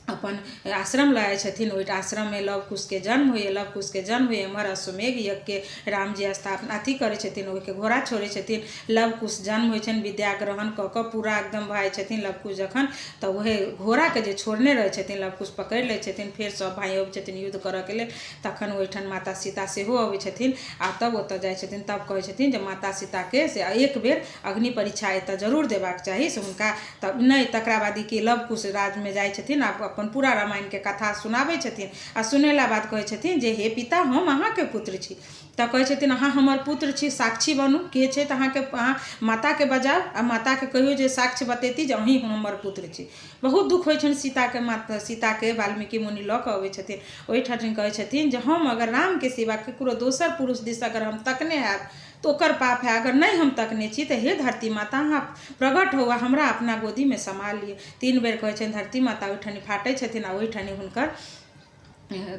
अपन आश्रम लऽ जाइ छथिन। ओहि आश्रममे लव कुशके जन्म होइए। लव कुशके जन्म होइए। एम्हर अश्वमेघ यज्ञके रामजी स्थापना अथी करै छथिन, ओहिके घोड़ा छोड़ै छथिन। लव कुश जन्म होइ छनि, विद्या ग्रहण कऽ कऽ पूरा एकदम भऽ जाइ छथिन लव कुश जखन, तऽ ओहे घोड़ाके जे छोड़ने रहै छथिन लव कुश पकड़ि लै छथिन। फेर सब भाइ अबै छथिन युद्ध करऽके लेल, तखन ओहिठाम माता सीता सेहो अबै छथिन आ तब ओतऽ जाइ छथिन। तब कहै छथिन जे माता सीताके से एक बेर अग्नि परीक्षा एतऽ जरूर देबाक चाही, से हुनका तब नहि। तकरा बाद ई कि लव कुश राजमे जाइ छथिन आ अपन पूरा रामायणके कथा सुनाबै छथिन आ सुनेला बाद कहै छथिन जे हे पिता, हम अहाँके पुत्र छी। तऽ कहै छथिन अहाँ हमर पुत्र छी, साक्षी बनू, के छै तऽ अहाँके अहाँ माताके बजाउ आ माताके कहियौ जे साक्ष्य बतेती जे अहीँ हमर पुत्र छी। बहुत दुःख होइ छनि सीताके। माता सीताके वाल्मीकि मुनि लऽ कऽ अबै छथिन ओहिठाम, कहै छथिन जे हम अगर रामके सिवा ककरो दोसर पुरुष दिस अगर हम तकने हैब तऽ ओकर पाप है, अगर नहि हम तकने छी तऽ हे धरती माता, अहाँ प्रगट होउ आ हमरा अपना गोदीमे समा लिअ। 3 बेर कहै छनि, धरती माता ओहिठाम फाटै छथिन आ ओहिठाम हुनकर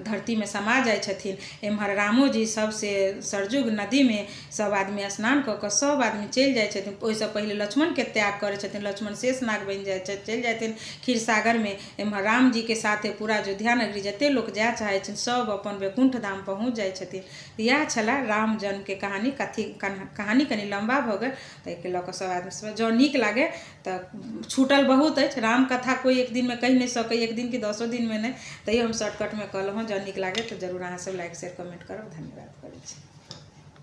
धरतीमे समा जाइ छथिन। एम्हर रामोजी सबसे सरजुग नदीमे सब आदमी स्नान कऽ कऽ सब आदमी चलि जाइ छथिन। ओहिसँ पहिले लक्ष्मणके त्याग करै छथिन, लक्ष्मण शेषनाग बनि जाइ छथि, चलि जाइ छथिन क्षीरसागरमे। एम्हर रामजीके साथे पूरा अयोध्या नगरी जते लोक जाय चाहै छथिन सब अपन वैकुण्ठ धाम पहुँच जाइ छथिन। इएह छलए राम जन्मके कहानी। कथी कहानी कनि लम्बा भऽ गेल, ताहिके लऽ कऽ सब आदमी सब जँ नीक लागै तऽ छूटल बहुत अछि। रामकथा कोइ एक दिनमे कहि नहि सकैए, एक दिन कि 10 दिनमे नहि, तैयो हम शॉर्टकटमे कहलहुँ हँ। जँ नीक लागै तऽ जरूर अहाँसब लाइक शेयर कमेन्ट करब। धन्यवाद करै छी।